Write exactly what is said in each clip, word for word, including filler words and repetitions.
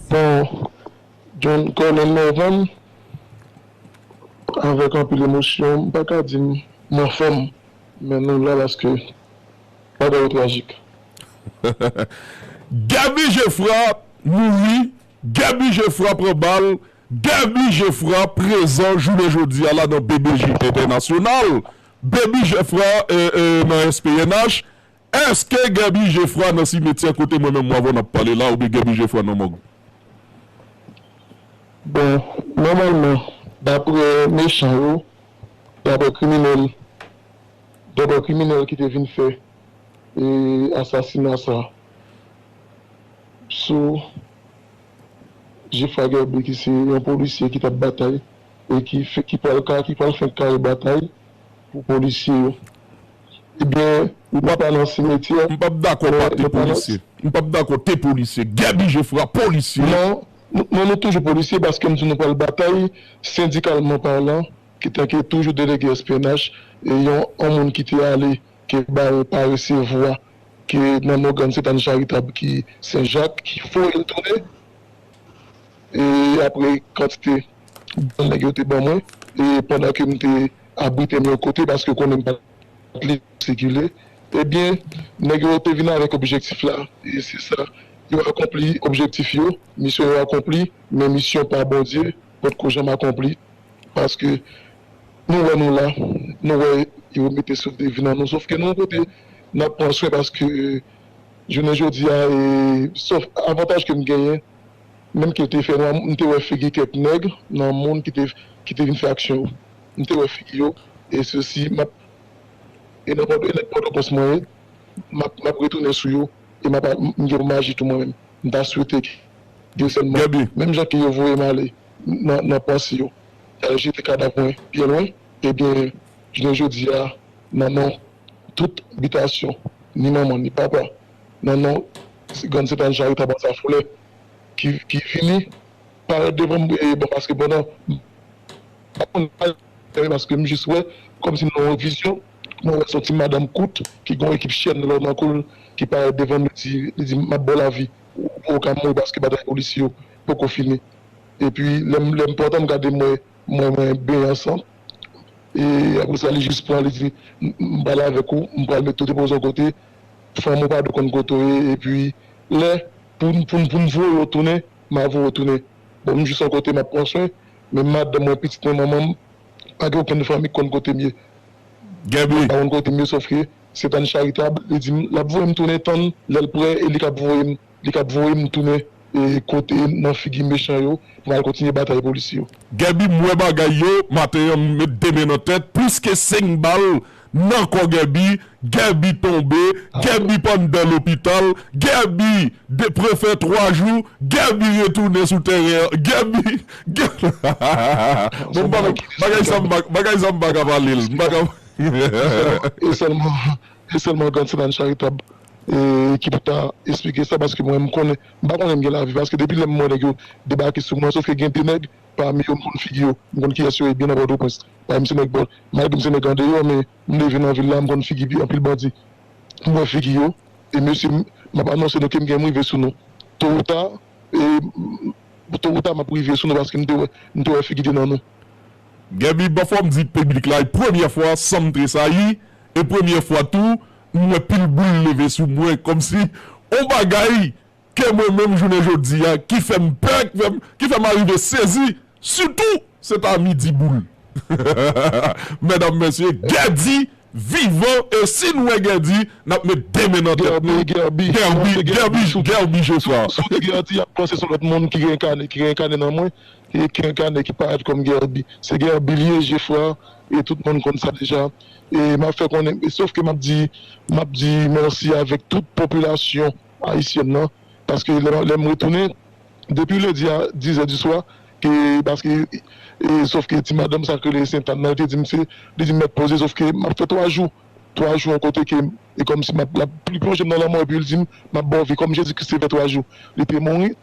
Bon, John Colin Morvan, avèk anpil emosyon, m pa ka di m anfòm, men nou la paske bagay yo trajik. Guerby Geffrard mouri, Guerby Geffrard pran bal, Guerby Geffrard prezan jounen jodi a la nan B B J Entènasyonal, Guerby Geffrard nan S P N H. Èske Guerby Geffrard nan simetyè kote mwen menm m avè w n ap pale la oubyen Guerby Geffrard nan mòg? Bon, nòmalman, daprè mechan yo, daprè kriminèl, daprè kriminèl ki te vin fè e asasina sa sou Geffrard Guerby ki se yon polisye ki t ap batay e ki fè, ki pral ka, ki pral fè kare batay pou polisye yo. Ebyen, nou pa nan simetyè. M p ap dakò pa te polisye. M p ap dakò te polisye. Guerby Geffrard polisye. Non, non, nou toujou polisye paske m di nou pral batay sendikalman palan, ki tanke toujou delege S P N H, e yon, yon moun ki te ale ke baron pa resevwa, ke nan non Grann Sentàn Charitab ki Sen Jak, ki voye l tounen. E apre kantite bal nèg yo te ban mwen, e pandan ke m te abrite m yon kote paske konnen m pa t liv sikile, ebyen, nèg yo te vin avèk objektif la, e se sa, yo akonpli objektif yo, misyon yo akonpli, men misyon pa Bondye potko janm akonpli. Paske nou wè nou la, nou wè yo mete souf de vi nan nou. Sofke nou yon kote n ap pran swen paske jounen jodi a, e, sof avantaj ke m genyen, menm ke l te fè nwa, m te wè figi kèk nèg nan moun ki te, ki te vin fè aksyon yo. M te wè figi yo, e sesi, m ap, e nan Pòtoprens mwen ye, m ap, m ap retounen sou yo, e m ap, m gen pou m aji tou mwen menm. M ta swete ke sèlman, menm jan ke yo voye m ale nan, nan panse yo, y al jete kadav mwen byen lwen, ebyen, jounen jodi a, nan non tout bitasyon, ni manman, ni papa, nan non Grann Sentàn Charitab Anse à Fleurs, ki, ki vini parèt devan m, e, bon, paske pandan, m pa konn pale, paske m jis wè, kòmsi m nan yon vizyon, mwen wè se yon ti madanm kout, ki gen yon ekip chèn lò nan kou l, ki parèt devan m, li di, li di, "M ap ba w lavi, ou, ou ka mouri paske batay polisye yo poko fini." Epi, lè m, lè m pantan m gade mwen, mwen, mwen benyen an san. E apre sa, li jis pran, li di, "M, m pale avèk ou, m pral met tout depo w sou yon kote, fanmi w pa dwe konn kote w ye, epi lè, pou, pou, pou m voye w tounen, m a voye w tounen." Bon, m jis yon kote, m ap pran swen, men madanm mwen, pitit mwen, manman m, pa gen okenn fanmi k konn kote m ye. Guerby. Pa konn kote m ye, sofke Sentàn Charitab, li di m, l ap voye m tounen, tann lè l prè, e li k ap voye m, li k ap voye m tounen, e, kote nan figi mechan yo, pou m al kontinye batay polisye yo. Guerby, m wè bagay yo, maten an, m met de men nan tèt, plis ke senk bal nan kò Guerby, Guerby tonbe, Guerby pa anndan lopital, Guerby de, prefè twa jou, Guerby retounen sou tèren an, Guerby, Guerby. Bon, bagay, bagay sa m pa, bagay sa m pa ka pale l, m pa ka. E sèlman, e sèlman Grann Sentàn Charitab, e, ki pou ta esplike sa, paske mwen, m konnen, m pa konnen m gen lavi, paske depi lè m wè nèg yo debake sou mwen, sofke gen de nèg, pami yo, m konn figi yo, m konn kiyès yo ye byen nan Pòtoprens. Pami se nèg, bon, malgre m se nèg andeyò, men m leve nan vil la, m konn figi anpil bandi. M wè figi yo, e mesye, m, m ap anonse nou ke m gen m rive sou nou. To ou ta, e, to ou ta, m ap rive sou nou paske m te wè, m te wè figi de nan nou. Guerby, bon, fò m di piblik la, e premyè fwa, san m tresayi, e premyè fwa tou, m wè pil boul leve sou mwen, kòmsi, on bagay, ke mwen menm jounen jodi a, ki fè m pè, ki fè m, ki fè m arive sezi, sitou, se pa Midi Boul. Medam, mesye, Guerby vivan, e si n wè Guerby, n ap met de men nan tèt nou. Guerby, Guerby, Guerby, Guerby Geffrard. Si w te Guerby, y ap panse se yon lòt moun ki renkane, ki renkane nan mwen, e ki renkane, ki parèt kòm Guerby. Se Guerby li ye, Geffrard, e tout moun konn sa deja. E m ap fè konnen, e sòf ke m ap di, m ap di mèsi avèk tout popilasyon ayisyèn nan, paske lè, lè m retounen, depi lendi a dizè di swa, ke, paske, e, sòf ke ti madanm sa k rele Sentàn nan, li te di m se, li di m mèt poze, sòf ke m ap fè twa jou, twa jou yon kote ke, e kòmsi m ap, l ap, li plonje m nan lanmò, epi li di m, "M ap ba w vi," kòm Jezi Kris te fè twa jou, li te mouri,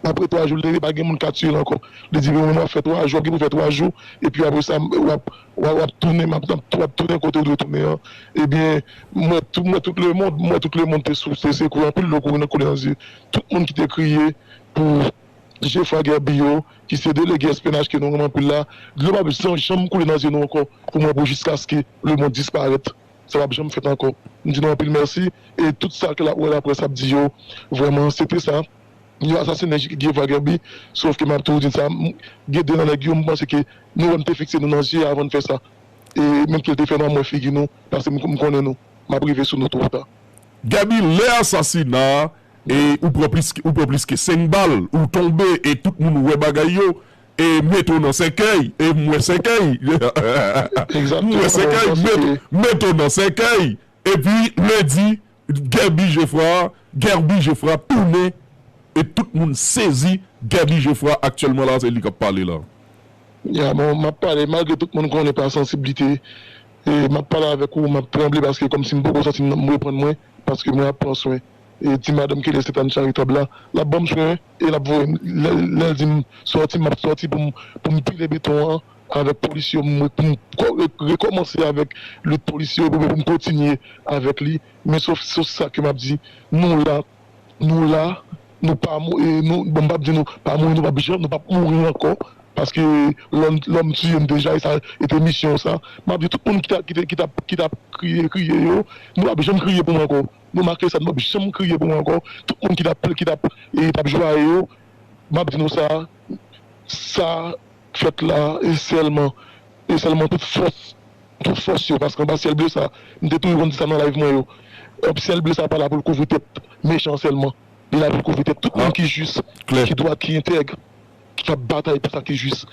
apre twa jou, li te pa gen moun ka tiye l ankò. Li di, "Bon, w ap fè twa jou, w ap gen pou fè twa jou, epi apre sa, w ap, w ap, w ap tounen, m ap, w ap tounen kote w dwe tounen an." Ebyen, m wè tout, m wè tout lemonn, m wè tout lemonn te sou, te sekwe, anpil dlo kouri nan, koule nan zye. Tout moun ki te kriye pou Jefra Guerby yo, ki se delege S P N H ke nou renmen anpil la, dlo p ap janm, janm koule nan zye nou ankò pou mwen pou jiskaske lemonn disparèt. Sa p ap janm fèt ankò. M di nou anpil mèsi e tout sa ke la, wè laprès ap di yo, vrèman, se te sa. Yo asasinen Jefra Guerby, sòf ke m ap toujou di sa, m, gen de nan nèg yo, m panse ke nou wè m te fikse nou nan zye avan n fè sa. E menm ke l te fè nou, mwen figi nou, paske m, m konnen nou. M ap rive sou nou tou ou ta. Gaby, lè asasina a, e ou pran plis, ou pran plis ke senk bal, ou tonbe, e tout moun wè bagay yo, e mete w nan sèkèy, e m wè sèkèy. M wè sèkèy, mete, mete w nan sèkèy. Epi, lendi, Guerby Geffrard, Guerby Geffrard tounen, e tout moun sezi, Guerby Geffrard aktyèlman la, se li k ap pale la. Ya, bon, m ap pale, malgre tout moun konnen pa sansiblite, e m ap pale avèk ou, m ap tranble paske kòmsi m poko santi m, m reprann mwen, paske mwen ap pran swen. E ti madanm ki rele Sentàn Charitab la, l ap ban m swen, e l ap voye m, lè, lè l di m sòti, m ap sòti pou m, pou m pile beton an avèk polis yo, m, pou m ko-, re-, rekòmanse avèk lit polis yo, pou, pou m kontinye avèk li. Men sof, sof sa ke m ap di, nou la, nou la, nou pa mou-, e nou, bon, m p ap di nou pa mouri, nou p ap janm, nou p ap mouri ankò, paske lòm, lòm tiye m deja, e sa, e te misyon sa. M ap di tout moun ki ta, ki te, ki t ap, ki t ap kriye, kriye yo, nou p ap janm kriye pou mwen ankò. Nou make sa, nou p ap janm kriye pou mwen ankò. Tout moun ki t ap, ki t ap, e t ap jwaye yo, m ap di nou sa, sa fèt la, e sèlman, e sèlman tout fòs, tout fòs yo, paske anba syèl ble sa, m te toujou konn di sa nan live mwen yo. Syèl ble sa pa la pou l kouvri tèt mechan sèlman. Li la pou l kouvri tèt tout moun ki jis, ki dwat, ki entèg, ki ap batay pou sa ki jis.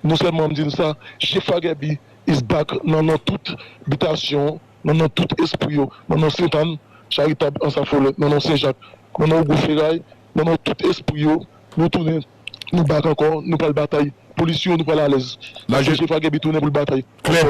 Non sèlman m di nou sa, Jefra Guerby is back nan, nan tout bitasyon, nan, nan tout espri yo, nan, nan Sentàn, Charitab, Ansafolè, nan, nan Senjak, nan, nan Wogo Feray, nan, nan tout espri yo, nou tounen, nou back ankò, nou pral batay. Polis yo, nou pral alèz. Paske Jefra Guerby tounen pou l batay. Klè.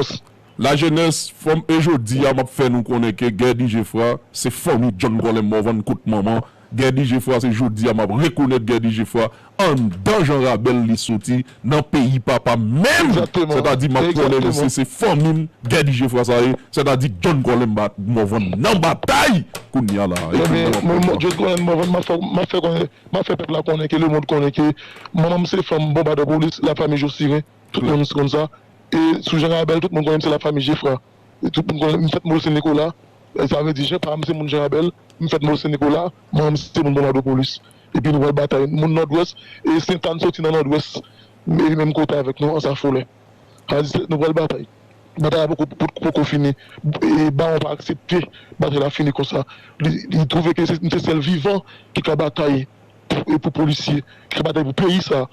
Lajenès, fanm, e jodi a, m ap fè nou konnen ke Guerby Geffrard se fanmi John Colem Morvan kot manman. Guerby Geffrard, se jodi a m ap rekonèt Guerby Geffrard anndan Jan Rabèl li soti, nan peyi papa menm. Sètadi, m ap konnen mesye, se fanmi m, Guerby Geffrard sa ye. Sètadi, John Colem Morvan nan batay kounye a la. Ebyen, mwen, mwen, John Colem Morvan, m ap fè, m ap fè konnen, m ap fè pèp la konnen ke lemonn konnen ke manman m se fanm bonbadan polis, lafanmi Josiren. Tout moun konn sa. E sou Jan Rabèl, tout moun konnen m se lafanmi Jefra. E tout moun konnen m fèt Mòl Sen Nikola. E sa vle di, Jean pa m se moun Jan Rabèl, m fèt Mòl Sen Nikola, manman m se moun Bonbadopolis. Epi nou pral batay. Moun Nòdwès, e Sentàn soti nan Nòdwès, e menm kote avèk nou, Ansafolè. Sa vle di, nou pral batay. Batay la poko, poko, poko fini. E Bawon pa aksepte batay la fini konsa. Li, li twouve ke se, se sèl vivan ki ka batay pou, e pou polisye, ki ka batay pou peyi sa,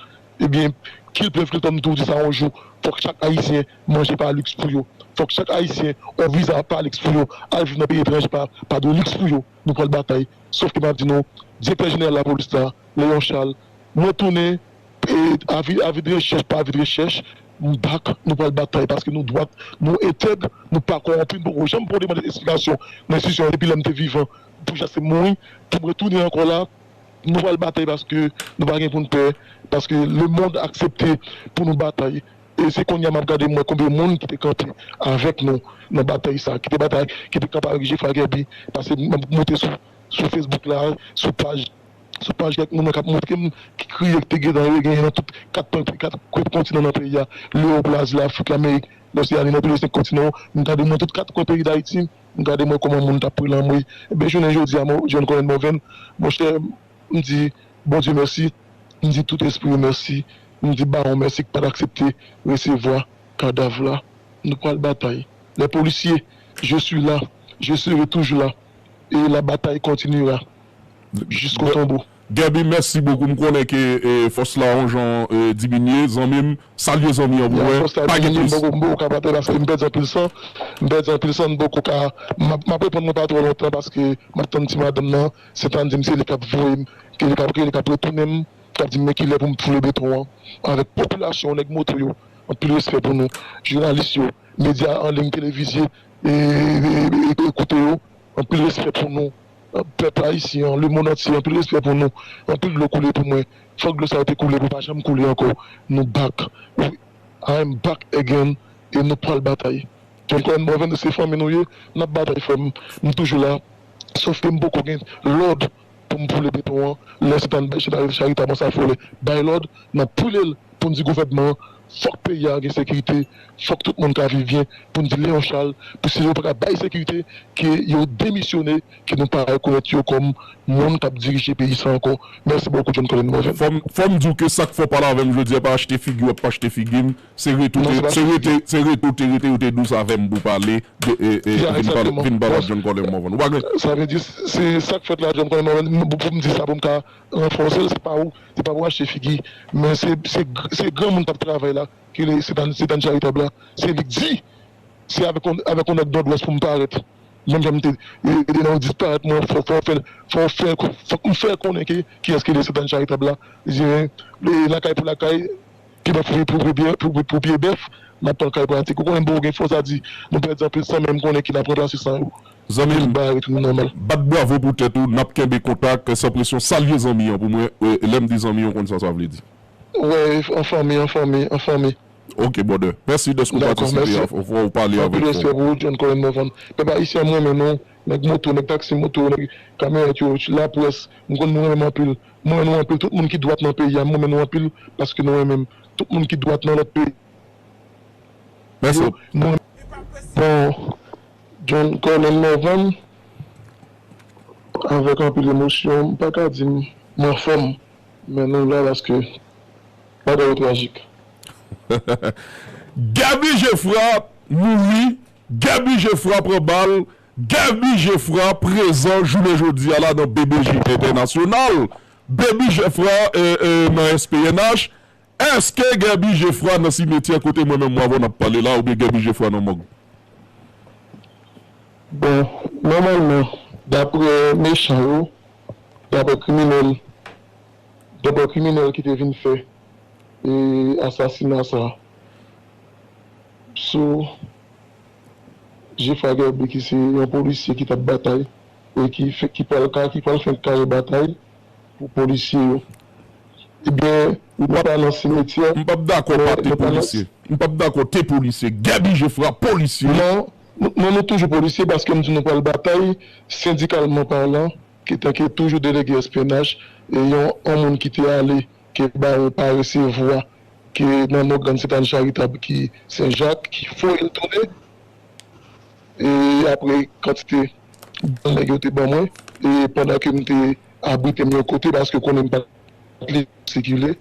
ebyen, kilprèv kiltòm tou di sa yon jou, fòk chak Ayisyen manje pa liks pou yo. Fòk chak Ayisyen yon viza pa liks pou yo. Al viv nan peyi etranje pa, pa de liks pou yo. Nou pral batay. Sòf ke m ap di nou, direktè jeneral lapolis la, Léon Charles, mwen tounen, e avi, avi de rechèch pa avi de rechèch, m back, nou pral batay paske nou dwat, nou entèg, nou pa kòwonpi, nou poko janm pran demann eksplikasyon nan enstitisyon an depi lè m te vivan pou jiskaske m mouri, pou m retounen ankò la, nou pral batay paske nou pa gen pou n pè, paske lemonn aksepte pou nou batay. E se kounye a m ap gade m wè konbyen moun ki te kanpe avèk nou nan batay sa, ki te batay, ki te kanpe avèk Jefra Guerby, paske m ap monte sou, sou Facebook la, sou paj, sou paj kèk moun k ap montre m ki kriye ki te gentan yo genyen nan tout kat, kat kwen kontinan nan peyi a, Lewòp, Lazi, Lafrik, Lamerik, Loseani, nan tou le senk kontinan yo, m gade mwen tout kat kwen peyi Dayiti, m gade mwen kòman moun t ap pre lanmri. Ebyen, jounen jodi a, mwen, John Colem Morvan, monchè, m di Bondye mèsi, m di tout espri yo mèsi, m di Bawon mèsi ki pa t aksepte resevwa kadav la. Nou pral batay. Les policiers, je suis là, je serai toujours là, et la bataille continuera jusqu'au tombeau. Guerby, mèsi bokou. M konnen ke, e, fòs la yon jan, e, diminye, zanmi m. Salye zanmi an pou mwen. Fòs la pa gen diminye, plis. M poko, m poko ka batay paske m pèdi anpil san. M pèdi anpil san, m poko ka. M ap, m ap reponn mwen pa twò lontan paske m ap tann ti madanm nan. Sentàn di m se li k ap voye m, ke li k ap, ke li k ap retounen m, k ap di m men kilè pou m foule beton an. Avèk popilasyon, nèg moto yo, anpil respè pou nou. Jounalis yo, medya an liy, televizye, e, e, e, e, koute yo, anpil respè pou nou. Pèp ayisyen an, lemonn antye, anpil respè pou nou. Anpil dlo koule pou mwen. Fòk dlo sa yo te koule pou pa janm koule ankò. Nou back. We, I am back again. E nou pral batay. John Colem Morvan, se fanmi nou ye. N ap batay, frè m. M toujou la. Sòf ke m poko gen lòd pou m boule beton an, lè Sentàn bay Sentàn Charitab an sa fò lè bay lòd, n ap boule l pou n di gouvènman an, fòk peyi a gen sekirite, fòk tout moun ka viv byen, pou n di Leon Charles, pou si yo pa ka bay sekirite, ke yo demisyone, ke nou pa rekonèt yo kòm moun k ap dirije peyi sa ankò. Mèsi bokou, John Colin Morvan. Fò m, fò m di w ke sa k fè w pale avè m jodi a pa achte figi w, ap pa achte figi m, se rete w te, se rete, se rete w te rete, yo te dous avè m pou pale de, e, e, vin pale, vin pale ak John Colin Morvan. Ou pa gen. Sa vle di, se sa k fèt la, John Colin Morvan, pou, pou m di sa, pou m ka ranfòse l, se pa ou, se pa pou achte figi, men se, se, se granmoun k ap travay la, ki rele Sentàn, Sentàn Charitab la, se li k di, se avèk yon, avèk yon nèg Nòdwès pou m parèt. Menm jan m te, e, e, nan disparèt mwen, fò, fò fè, fò fè, fòk m fè konnen ke, kiyès ki rele Sentàn Charitab la. Li di, e, lakay pou lakay, ki bèf pou, pou, pou, pou, pou, pou pye bèf, n ap pran kay pratik. Ou konnen, bon, gen fò sa di, nou pèdi anpil san, men m konnen ke n ap ranplase san yo. Zanmi m, bagay retounen nòmal. Bat bravo pou tèt ou, n ap kenbe kontak, san presyon. Salye zanmi an pou mwen, e, lè m di zanmi an, w konn sa sa vle di. Wè, an fanmi, an fanmi, an fanmi. Ok, brother. Mèsi dèske w patisipe, w pale avèk nou. Anpil respè pou ou, John Colin Morvan. Pèp ayisyen, mwen renmen nou. Nèg moto, nèg taksi moto, nèg kamyonèt yo, laprès, m konn nou renmen m anpil. Mwen renmen nou anpil. Tout moun ki dwat nan peyi a, mwen renmen nou anpil paske nou renmen m. Tout moun ki dwat nan lòt peyi yo, mwen renmen. Bon, John Colin Morvan, avèk anpil emosyon, m pa ka di m, m anfòm, men nou la paske bagay yo trajik. Gaby Geffrard mouri, Gaby Geffrard pran bal, Gaby Geffrard prezan jounen jodi a la nan B B J Entènasyonal. Baby Geffrard, e, e, nan S P N H. Èske Gaby Geffrard nan simetyè kote mwen menm m avè w n ap pale la, oubyen Gaby Geffrard nan mòg? Bon, nòmalman, daprè mechan yo, daprè kriminèl, daprè kriminèl ki te vin fè, e, asasina sa sou Geffrard Gaby ki se yon polisye ki t ap batay e ki fè, ki pral ka, ki pral fè kare batay pou polisye yo. Ebyen, li pa nan simetyè. M p ap dakò pa te polisye. M p ap dakò te polisye. Gaby Geffrard polisye. Non, nou, nou, nou toujou polisye paske m di nou pral batay sendikalman palan, ki tanke toujou delege S P N H, e yon, yon moun ki te ale, ke bawo pa resevwa, ke nan non grann Sentàn Charitab ki Sen Jak, ki voye l tounen. E apre kantite bal nèg yo te ban mwen, e pandan ke m te abrite m yon kote, paske konnen m pa t libre sikile,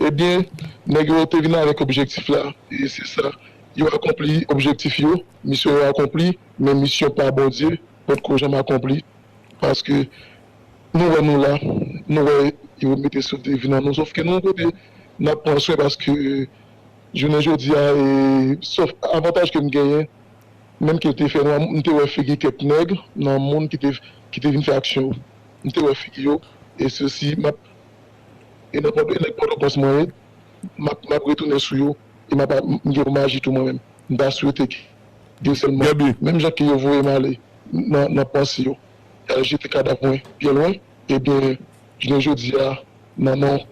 ebyen, nèg yo te vin avèk objektif la, e se sa, yo akonpli objektif yo, misyon yo akonpli, men misyon pa Bondye potko janm akonpli, paske nou wè nou la, nou wè yo mete sou devi nan nou, sòf ke nou yon kote n ap pran swen, paske jounen jodi a, e, sòf avantaj ke m genyen, menm ke l te fè nwa, m te wè figi kèk nèg nan moun ki te, ki te vin fè aksyon yo. M te wè figi yo, e sesi, m ap, e nan Pòto, e nèg Pòtoprens mwen ye, m ap, m ap retounen sou yo, e m ap, m gen pou m aji tou mwen menm. M ta swete ke, gen sèlman, menm jan ke yo voye m ale nan, nan panse yo, y al jete kadav mwen byen lwen, ebyen, jounen jodi a, nan non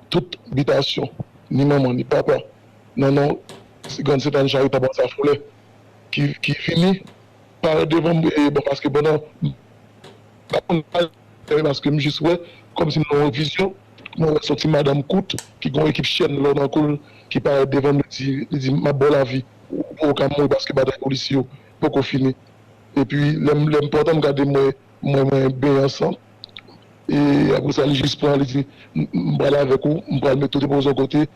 tout bitasyon, ni manman, ni papa, nan non Grann Sentàn Charitab Anse à Foulè, ki, ki vini parèt devan m, e, bon, paske pandan, m pa konn pale, paske m jis wè, kòmsi m nan yon vizyon, mwen wè s on ti madanm kout, ki gen yon ekip chèn lò nan kou l, ki parèt devan m, li di, li di, "M ap ba w lavi, ou, ou ka mouri paske batay polisye yo poko fini." Epi, lè m, lè m pran tan m gade, m wè, m wè mwen benyen an san. E apre sa, li jis pran, li di, "M, m pral avèk ou, m pral mete w depoze w kote,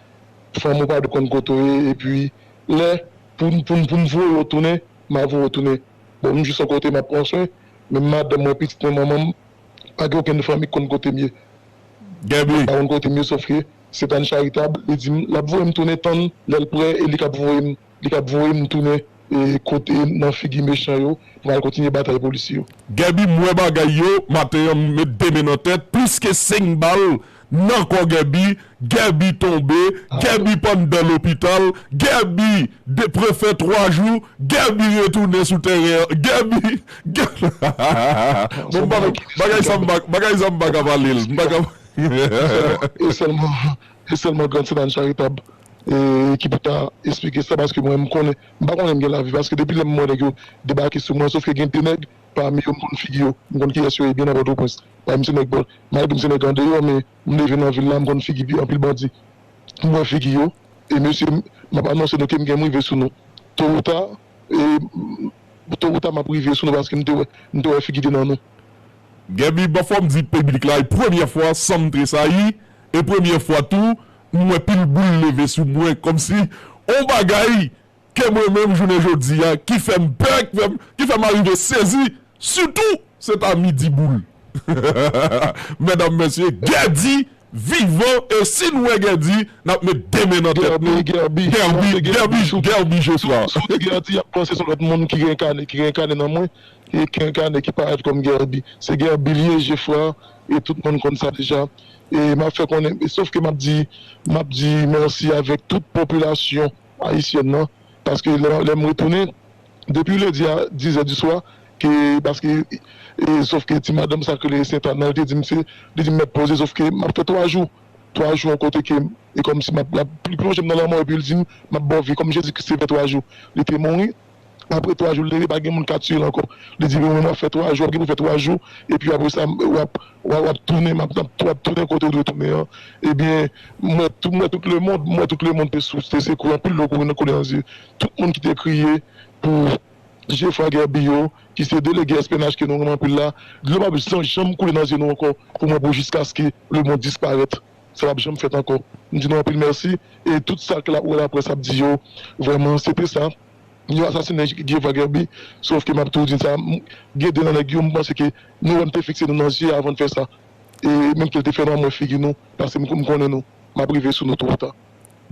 fanmi w pa dwe konn kote w ye." Epi, lè, pou, pou, pou m voye w tounen, m a voye w tounen. Bon, m jis yon kote, m ap pran swen, men madanm mwen, pitit mwen, manman m, pa gen okenn fanmi k konn kote m ye. Gaby. Pa konn kote m ye, sòf ke Sentàn Charitab, li di m, l ap voye m tounen tann lè l prè, e li k ap voye m, li k ap voye m tounen, e, kote nan figi mechan yo, pou m al kontinye batay polisye yo. Gaby, m wè bagay yo, maten an, m met de men nan tèt, plis ke senk bal nan kò Gaby, Gaby tonbe, Gaby pandan lopital, Gaby de, prefè twa jou, Gaby retounen sou teren an. Gaby, Ga-, bon, bagay, bagay sa m pa, bagay sa m pa ka pale l. M pa ka. E sèlman, e sèlman, e sèlman Grann Sentàn Charitab, e, ki pou ta esplike sa, paske mwen, m konnen, m pa konnen m gen lavi, paske depi lè m wè nèg yo debake sou mwen, sòf ke gen de nèg, pami yo, m konn figi yo, m konn kiyès yo ye byen nan Pòtoprens. Pami se nèg, malgre m se nèg andeyò, men m leve nan vil la, m konn figi anpil bandi. M wè figi yo, e mesye, m ap anonse nou ke m gen m rive sou nou. To ou ta, e, to ou ta m ap rive sou nou paske m te wè, m te wè figi te nan nou. Gaby, bon, fò m di piblik la, e premyè fwa, san m tresayi, e premyè fwa tou, m wè pil boul leve sou mwen, kòmsi on bagay ke mwen menm, jounen jodi a, ki fè m pè, ki fè m, ki fè m arive sezi, sitou, se ta midi boul. Medam, mesye, Gèdi vivan, e si n wè Gèdi, n ap met de men nan tèt nou. Gèbi, Gèbi, Gèbi, Gèbi Jefra. Si w di Gèdi, y ap panse se lòt moun ki renkane, ki renkane nan mwen, e ki renkane, ki parèt kòm Gèbi. Se Gèbi l ye, Jefra, e tout moun konn sa deja. E m ap fè konnen, e sòf ke m ap di, m ap di mèsi avèk tout popilasyon ayisyèn nan, paske lè, lè m retounen, depi ledi a dizè di swa, ke, paske, e, sòf ke ti madanm sa k rele Sentàn nan, li te di m se, li di m mèt poze, sòf ke m ap fè twa jou, twa jou yon kote ke, e kòmsi m ap, l ap pli plonje m nan lanmò, epi l di m, m ap ba w vi, kòm Jezi Kris te fè twa jou, li te mouri, apre twa jou, li leve, pa gen moun ka tiye l ankò. Li di, mwen, mwen, w ap fè twa jou, w ap gen pou fè twa jou, epi apre sa, w ap, w ap, w ap tounen, m ap, w ap tounen kote w dwe tounen an. Ebyen, m wè tout, m wè tout lemonn, m wè tout lemonn te sou, te sekouye, anpil dlo koule nan, koule nan zye. Tout moun ki te kriye pou Jefra Gèbi yo, ki se delege S P N H ke nou renmen anpil la, dlo p ap janm, janm koule nan zye nou ankò pou mwen, pou jiskaske lemonn disparèt. Sa p ap janm fèt ankò. M di nou anpil mèsi, e tout sa ke la, ou wè laprès ap di yo, vrèman, se te sa. Yo asasinen Jefra Gèbi, sòf ke m ap tou di sa, m, gen de nan nèg yo, m panse ke nou wè m te fikse nou nan zye avan n fè sa. E menm ke l te fè nan mwen figi nou, paske m, m konnen nou, m ap rive sou nou tou ou ta.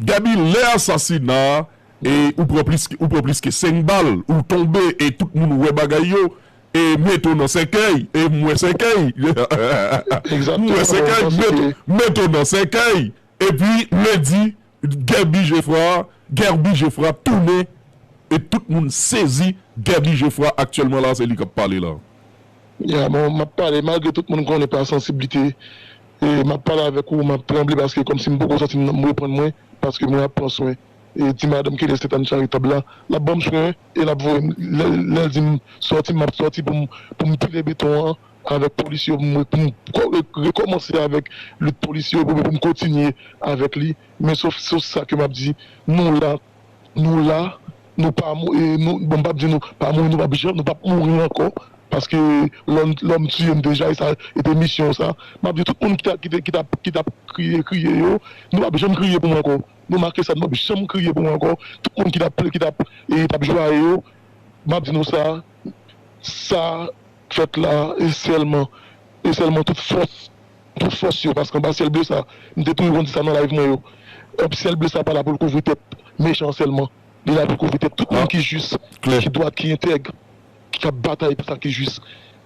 Gaby, lè asasina a, e ou pran plis, ou pran plis ke senk bal, ou tonbe, e tout moun wè bagay yo, e mete w nan sèkèy, e m wè sèkèy. M wè sèkèy, mete, mete w nan sèkèy. Epi, lendi, Gèbi Jefra, Gèbi Jefra tounen, e tout moun sezi, Gèbi Jefra aktyèlman la, se li k ap pale la. Ya, bon, m ap pale, malgre tout moun konnen pa sansiblite, e m ap pale avèk ou, m ap tranble, paske kòmsi m poko santi m, m reprann mwen, paske mwen ap pran swen. E ti madanm ki rete Sentàn Charitab la, l ap ban m swen, e l ap voye m, lè, lè l di m sòti, m ap sòti pou m, pou m pile beton an avèk polis yo, pou m, pou m kò-, re-, rekòmanse avèk lit polis yo, pou, pou m kontinye avèk li. Men sòf, sòf sa ke m ap di, nou la, nou la, nou pa mou-, e nou, bon, m p ap di nou pa mouri, nou p ap janm, nou p ap mouri ankò, paske lòm, lòm tiye m deja, e sa, e te misyon sa. M ap di tout moun ki ta, ki te, ki t ap, ki t ap kriye, kriye yo, nou p ap janm kriye pou mwen ankò. Nou make sa, nou p ap janm kriye pou mwen ankò. Tout moun ki t ap ple-, ki t ap, e t ap jwaye yo, m ap di nou sa, sa fèt la, e sèlman, e sèlman tout fòs, tout fòs yo, paske anba syèl ble sa, m te toujou konn di sa nan live mwen yo, syèl ble sa pa la pou l kouvri tèt mechan sèlman, li la pou l kouvri tèt tout moun ki jis, ki dwat, ki entèg, ki ap batay pou sa ki jis.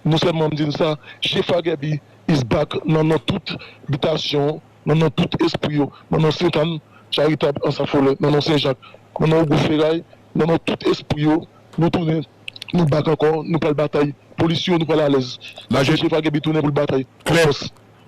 Non sèlman m di nou sa, Jefra Gèbi is back nan, nan tout bitasyon, nan, nan tout espri yo, nan, nan Sentàn, Charitab, Ansafolè, nan, nan Senjak, nan, nan Ogou Feray, nan, nan tout espri yo, nou tounen, nou back ankò, nou pral batay. Polis yo, nou pral alèz. Paske Jefra Gèbi tounen pou l batay. Klè.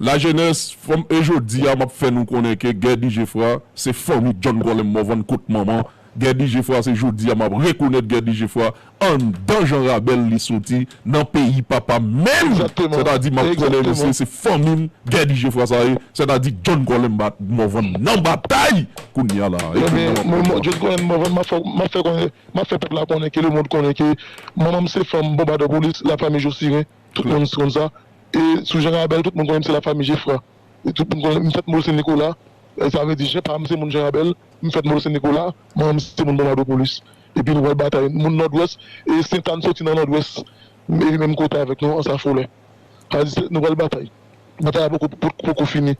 Lajenès, fanm, e jodi a, m ap fè nou konnen ke Gèbi Jefra, se fanmi John Colem Morvan kot manman. Gèbi Jefra, se jodi a m ap rekonèt Gèbi Jefra anndan Jan Rabèl li soti, nan peyi papa m menm. Egzakteman. Sètadi, m ap konnen misye, se fanmi m, Gèbi Jefra sa ye. Sètadi, John Colem Morvan nan batay kounye a la. Ebyen, mwen, mwen, John Colem Morvan, m ap fè, m ap fè konnen, m ap fè pèp la konnen ke lemonn konnen ke manman m se fanm bonbadè polis, lafanmi Josiren, tout moun konn sa. E sou Jan Rabèl, tout moun konnen m se lafanmi Jefra. E tout moun konnen m fèt Mòl Sen Nikola. E sa vle di, Jan pa m se moun Jan Rabèl, m fèt Mòl Sen Nikola, manman m se moun Bonbadwopolis. Epi nou pral batay. Moun Nòdwès, e Sentàn soti nan Nòdwès, e menm kote avèk nou, Ansafolè. Sa vle di, se, nou pral batay. Batay la poko, poko, poko fini.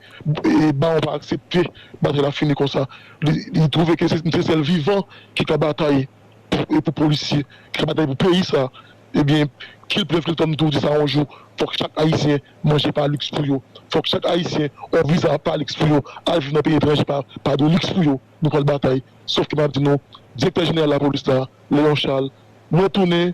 E Bawon pa aksepte batay la fini konsa. Li, li twouve ke se, se sèl vivan ki ka batay pou, e pou polisye, ki ka batay pou peyi sa, ebyen, kill Plèv Clinton tou di sa yon jou, fòk chak Ayisyen manje pa liks pou yo. Fòk chak Ayisyen yon viza pa liks pou yo, al viv nan peyi etranje pa, pa de liks pou yo. Nou pral batay. Sòf ke m ap di nou, direktè jeneral lapolis la, Léon Charles, mwen tounen,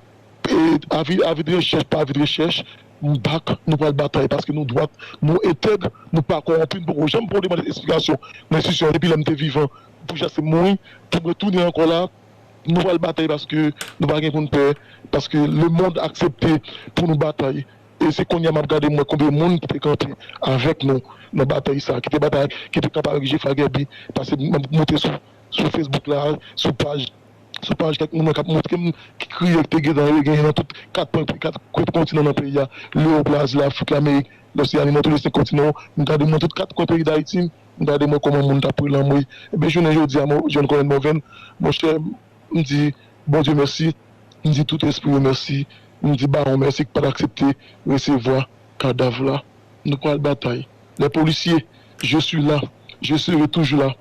e avi, avi de rechèch pa avi de rechèch, m back, nou pral batay, paske nou dwat, nou entèg, nou pa kòwonpi, nou poko janm pran demann eksplikasyon nan enstitisyon an depi lè m te vivan, pou jiskaske m mouri, pou mwen tounen ankò la, Nou pral batay paske nou pa gen pou n pè, paske lemonn aksepte pou nou batay. E se kounye a m ap gade m wè konbyen moun ki te kanpe avèk nou nan batay sa, ki te batay, ki te kanpe avèk Jefra Guerby, paske m ap monte sou, sou Facebook la, sou paj, sou paj kèk moun k ap montre m ki kriye ki te gentan genyen nan tout kat kwen, kat kwen kontinan nan peyi a, Lewoplaz, Lafrik, Lamerik, Loseani, nan tou le senk kontinan, m gade m nan tout kat kwen peyi Dayiti, m gade m wè kòman moun t ap pran lanmò. Ebyen, jounen jodi a, mwen, John Colin Morvan, monchè, m di Bondye mèsi, m di tout espri yo mèsi, m di Bawon mèsi ki pa t aksepte resevwa kadav la. Nou pral batay. Les policiers, je suis là, je serai toujours là,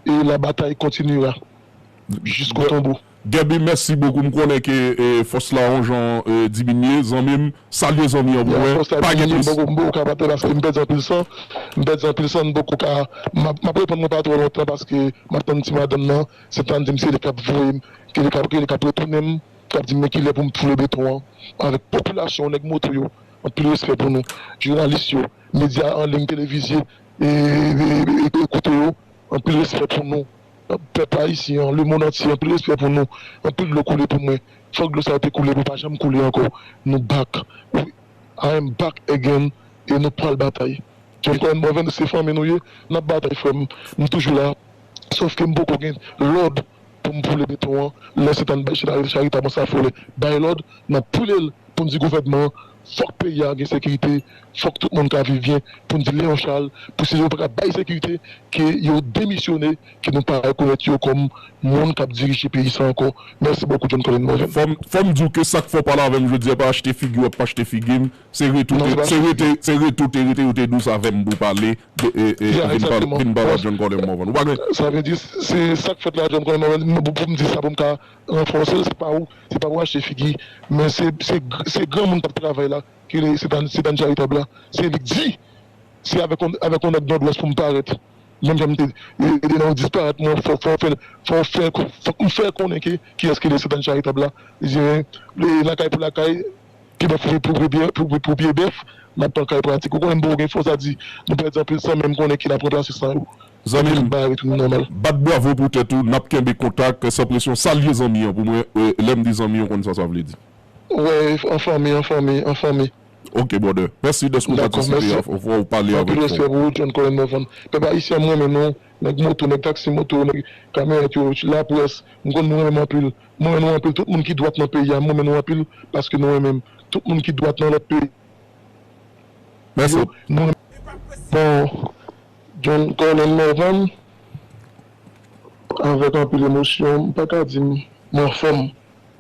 et la bataille continuera jusqu'au tombeau. Guerby, mèsi bokou. M konnen ke e, fòs la yon jan e, diminye. Zanmi m, salye zanmi an pou mwen. Fòs la diminye, m poko, m poko ka batay paske m pèdi anpil san. M pèdi anpil san, m poko ka. M ap, m ap reponn mwen pa twò lontan paske m ap tann ti madanm nan. Sentandi m se li k ap voye m, ke li k ap, ke li k ap retounen m, k ap di m men kilè pou m foule beton an. Avèk popilasyon, nèg moto yo, anpil respè pou nou. Jounalis yo, medya an liy, televizye, e, e, e, e, ekoute yo, anpil respè pou nou. Pèp ayisyen an, lemonn antye, anpil respè pou nou. Anpil dlo koule pou mwen. Fòk dlo sa yo te koule pou pa janm koule ankò. Nou back. I am back again. E nou pral batay. John Colin Morvan, se fanmi nou ye. N ap batay, frè m. M toujou la. Sòf ke m poko gen lòd pou m boule beton an. Lè Sentàn bay chita charitab an sa fò lè bay lòd, n ap boule l pou n di gouvènman an, fòk peyi a gen sekirite, fòk tout moun ka viv byen, pou n di Leon Charles, pou si yo pa ka bay sekirite, ke yo demisyone, ke nou pa rekonèt yo kòm moun k ap dirije peyi sa ankò. Mèsi bokou, John Colin Morvan. Fò m, fò m di w ke sa k fè w pale avè m jodi a pa achte figi w ap achte figi m, se rete, se rete, se rete, rete, rete dous avè m pou pale, de, e, e, vin pale, vin pale a John Colin Morvan. Ou pa gen. Sa vle di, se sa k fèt la, John Colin Morvan, pou, pou m di sa, pou m ka ranfòse l, se pa ou, se pa pou achte figi, men se, se, se granmoun k ap travay la, ki rele Sentàn, Sentàn Charitab la, se li k di, se avèk yon, avèk yon nèg Nòdwès pou m parèt. Menm jan m te, e, e, nan yon disparèt, mwen, fò, fò, fè, fò, fè, fòk m fè konnen ke, kiyès ki rele Sentàn Charitab la. Li di, e, lakay pou lakay, pi bèf pou, pou, pou, pou, pou, pou pye bèf, n ap pran kay pratik. Ou konnen m poko gen fòs a di, nou pèdi anpil san, men m konnen ke n ap ranplase san yo. Zanmi m, bagay retounen nòmal. Bat bwavo pou tèt ou, n ap kenbe kontak, san presyon, salye zanmi an pou mwen, e, lè m di zanmi an, ou konn sa sa vle di. Wè, an fanmi, an fanmi, an fanmi. Ok, brother. Mèsi dèske w patisipe a, w pale avèk nou. Anpil respè pou ou, John Colin Morvan. Pèp ayisyen, m renmen nou. Nèg moto, nèg taksi moto, nèg kamyonèt yo, laprès, m konn nou renmen m anpil. M renmen nou anpil. Tout moun ki dwat nan peyi a, m renmen nou anpil paske nou renmen m. Tout moun ki dwat nan lòt peyi, Mèsi. Yo, nou, bon, John Colin Morvan, avèk anpil emosyon, m pa ka di m, m anfòm,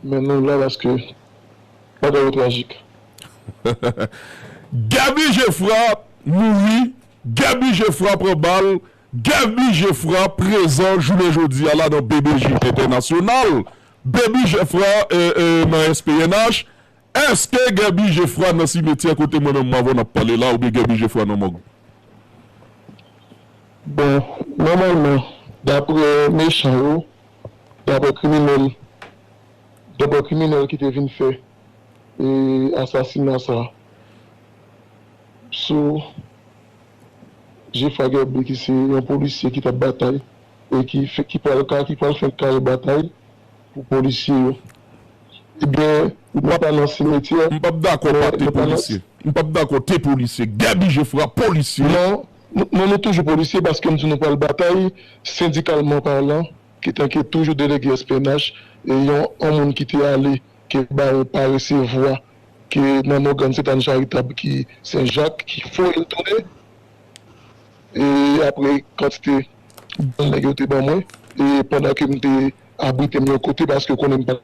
men nou la paske bagay yo trajik. Guerby Geffrard mouri, Guerby Geffrard pran bal, Guerby Geffrard prezan jounen jodi a la nan B B J Entènasyonal, Guerby Geffrard, e, e, nan S P N H, Èske Guerby Geffrard nan simetyè kote mwen menm m avè w n ap pale la, oubyen Guerby Geffrard nan mòg? Bon, nòmalman, daprè mechan yo, daprè kriminèl, daprè kriminèl ki te vin fè, e, asasina sa sou Geffrard Guerby ki se yon polisye ki t ap batay e ki fè, ki pral ka, ki pral fè kare batay pou polisye yo. Ebyen, nou pa nan simetyè. M p ap dakò pa te polisye. M p ap dakò te polisye. Guerby Geffrard polisye. Non, nou, nou, nou toujou polisye paske m di nou pral batay sendikalman palan, ki tanke toujou delege S P N H, e yon, yon moun ki te ale ke bawon pa resevwa, ke nan Mògàn Sentàn Charitab ki Sen Jak, ki voye l tounen. E apre kantite bal nèg yo te ban mwen, e pandan ke m te abrite m yon kote paske yo konnen m pa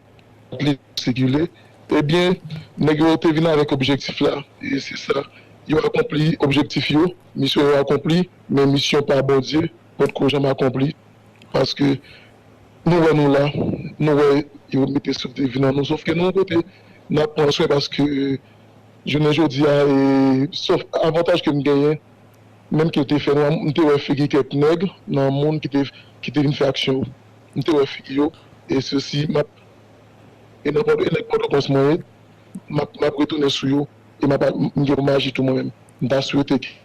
t lib sikile, ebyen, nèg yo te vin avèk objektif la, e se sa, yo akonpli objektif yo, misyon yo akonpli, men misyon pa Bondye potko janm akonpli. Paske nou wè nou la, nou wè yo mete souf de vi nan nou, sòf ke nou yon kote n ap pran swen paske jounen jodi a, e, sòf avantaj ke m genyen, menm ke l te fè nwa, m te wè figi kèk nèg nan moun ki te, ki te vin fè aksyon yo. M te wè figi yo, e sesi, m ap, e nan Pòto, e nèg Pòtoprens mwen ye, m ap, m ap retounen sou yo, e m ap, m gen pou m aji tou mwen menm. M ta swete ke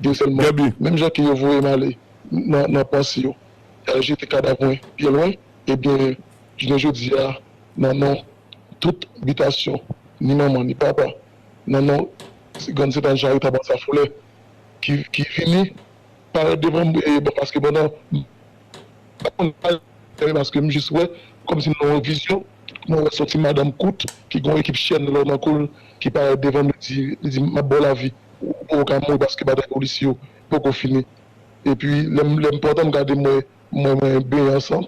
de sèlman, menm jan ke yo voye m ale nan, nan panse yo, y al jete kadav mwen byen lwen, ebyen, jounen jodi a, nan non tout bitasyon, ni manman, ni papa, nan non Grann Sentàn Charitab Anse à Follets, ki, ki vini parèt devan m, e, bon, paske pandan, paske m jis wè, kòmsi m nan yon vizyon, mwen wè soti madanm kout, ki gen yon ekip chèn lò nan kou l, ki parèt devan m, li di, li di, "M ap ba w lavi, ou, ou ka mouri paske batay polisye yo poko fini." Epi, lè m, lè m pantan m gade, m wè, mwen, mwen benyen an san.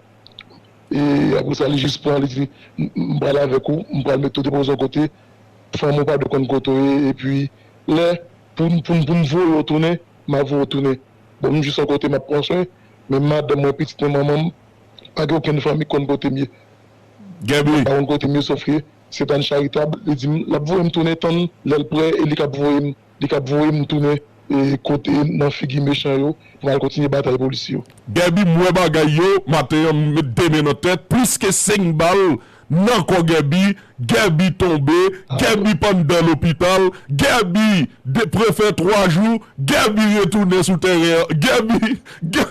E apre sa, li jis pran, li di, "M, m pral avèk ou, m pral mete w depoze yon kote, fanmi w pa dwe konn kote w ye, epi lè, pou, pou, pou m voye w tounen, m a voye w tounen." Bon, m jis yon kote, m ap pran swen, men madanm mwen, pitit mwen, manman m, pa gen okenn fanmi k konn kote m ye. Gèbi. Pa konn kote m ye, sòf ke Sentàn Charitab, li di m, l ap voye m tounen, tann lè l prè, e li k ap voye m, li k ap voye m tounen, e, kote nan figi mechan yo, pou m al kontinye batay polis yo. Gèbi, m wè bagay yo, maten an, m met de men nan tèt, plis ke senk bal nan kò Gèbi, Gèbi tonbe, Gèbi pandan lopital, Gèbi de, prefè twa jou, Gèbi retounen sou teren an, Gèbi, Gè-,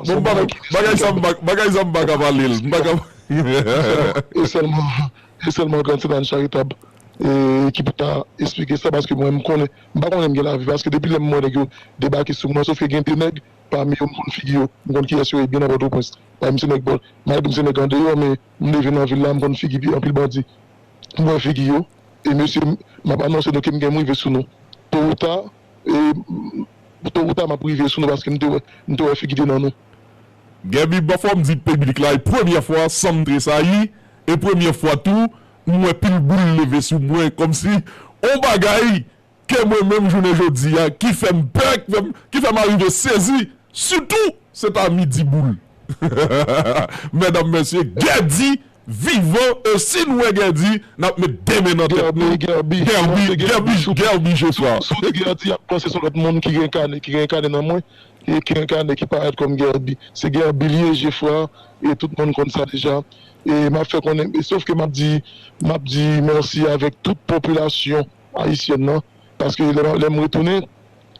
bon, bagay, bagay sa m pa, bagay sa m pa ka pale l, m pa ka. E sèlman, e sèlman Grann Sentàn Charitab, e, ki pou ta esplike sa, paske mwen, m konnen, m pa konnen m gen lavi, paske depi lè m wè nèg yo debake sou mwen, sòf ke gen de nèg pami yo, m konn figi yo, m konn kiyès yo ye byen nan Pòtoprens. Pami se nèg bò, malgre m se nèg andeyò, men m leve nan vil la, m konn figi anpil bandi. M wè figi yo, e mesye, m, m ap anonse nou ke m gen, m rive sou nou. To ou ta, e, to ou ta, m ap rive sou nou paske m te wè, m te wè figi te nan nou. Gèbi, bon, fò m di piblik la, e premyè fwa, san m tresayi, e premyè fwa tou, m wè pil boul leve sou mwen, kòmsi on bagay ke mwen menm jounen jodi a, ki fè m pè, ki fè m, ki fè m arive sezi, sitou, se ta midi boul. Medam, mesye, Gèdi vivan, e si n wè Gèdi, n ap met de men nan tèt nou. Gèbi, Gèbi, Gèbi, Gèbi Jefra. Si w te Gèdi, y ap panse se lòt moun ki renkane, ki renkane nan mwen, e ki renkane, ki parèt kòm Gèbi. Se Gèbi li ye, Jefra, e tout moun konn sa deja. E m ap fè konnen, e sòf ke m ap di, m ap di mèsi avèk tout popilasyon ayisyèn nan, paske lè, lè m retounen,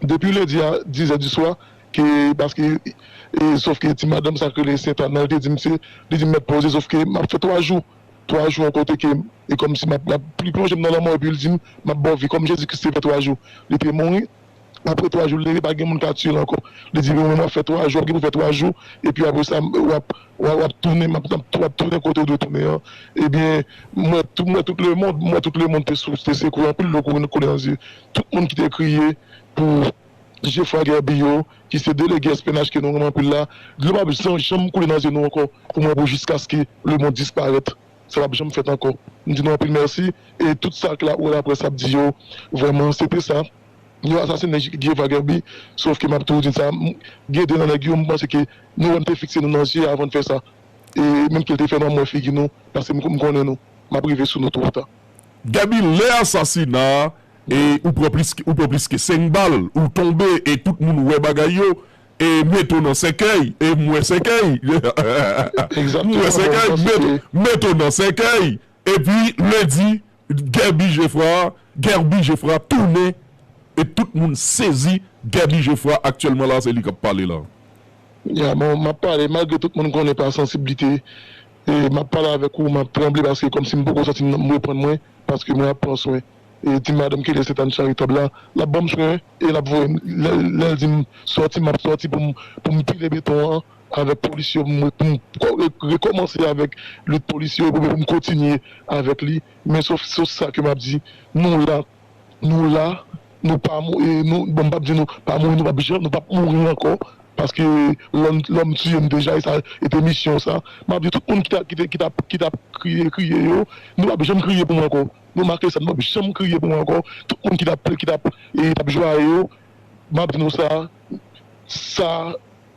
depi lendi a dizè di swa, ke, paske, e, sòf ke ti madanm sa k rele Sentàn nan, li te di m se, li di m mèt poze, sòf ke m ap fè twa jou, twa jou yon kote ke, e kòmsi m ap, l ap, li plonje m nan lanmò, epi li di m, "M ap ba w vi," kòm Jezi Kris te fè twa jou. Li te mouri, apre twa jou, li leve, pa gen moun ka tiye l ankò. Li di, "Mwen, m ap fè twa jou, w ap gen pou fè twa jou, epi apre sa, w ap, w ap, w ap tounen, m ap, w ap tounen kote w dwe tounen an." Ebyen, m wè tout, m wè tout lemonn, m wè tout lemonn te sou, te sekwe, anpil dlo koule, koule nan zye. Tout moun ki te kriye pou Jefra Gèbi yo, ki se delege S P N H ke nou renmen anpil la, dlo p ap janm, janm koule nan zye nou ankò, pou mwen, pou jiskaske lemonn disparèt. Sa p ap janm fèt ankò. M di nou anpil mèsi, e tout sa ke la, ou laprès ap di yo, vrèman, se te sa. Yo asasinen Jefra Gèbi, sòf ke m ap toujou di sa, m, gen de nan nèg yo, m panse ke nou wè m te fikse nou nan zye avan n fè sa. E menm ke l te fè nou, m wè figi nou, paske m, m konnen nou. M ap rive sou nou to ou ta. Gèbi, lè asasina a, e ou pran plis, ou pran plis ke senk bal, ou tonbe, e tout moun wè bagay yo, e mete w nan sèkèy, e m wè sèkèy. M wè sèkèy, mete, mete w nan sèkèy. Epi, lendi, Gèbi Jefra, Gèbi Jefra tounen, e tout moun sezi, Gèbi Jefra aktyèlman la, se li k ap pale la. Ya, bon, m ap pale, malgre tout moun konnen pa sansiblite, e m ap pale avèk ou, m ap tranble, paske kòmsi m poko santi m, m reprann mwen, paske mwen ap pran swen. E ti madanm ki rele Sentàn Charitab la, l ap ban m swen, e l ap voye m, lè, lè l di m sòti, m ap sòti pou m, pou m pile beton an, avèk polis yo, pou m, pou m kò-, re-, rekòmanse avèk lit polis yo, pou, pou m kontinye avèk li. Men sòf, sòf sa ke m ap di, nou la, nou la, nou pa mou-, e nou, bon, m p ap di nou pa mouri, nou p ap janm, nou p ap mouri ankò, paske lòm, lòm tiye m deja, e sa, e te misyon sa. M ap di tout moun ki ta, ki te, ki t ap, ki t ap kriye, kriye yo, nou p ap janm kriye pou mwen ankò. Nou make sa, nou p ap janm kriye pou mwen ankò. Tout moun ki t ap, ki t ap, e t ap jwaye yo, m ap di nou sa, sa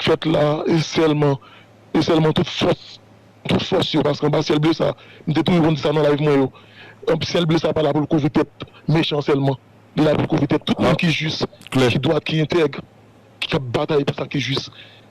k fèt la, e sèlman, e sèlman tout fòs, tout fòs yo, paske anba syèl ble sa, m te toujou konn di sa nan live mwen yo. Anba syèl ble sa pa la pou l kouvri tèt mechan sèlman. Li la pou l kouvri tèt tout moun ki jis, ki dwat, ki entèg, ki ap batay pou sa ki jis.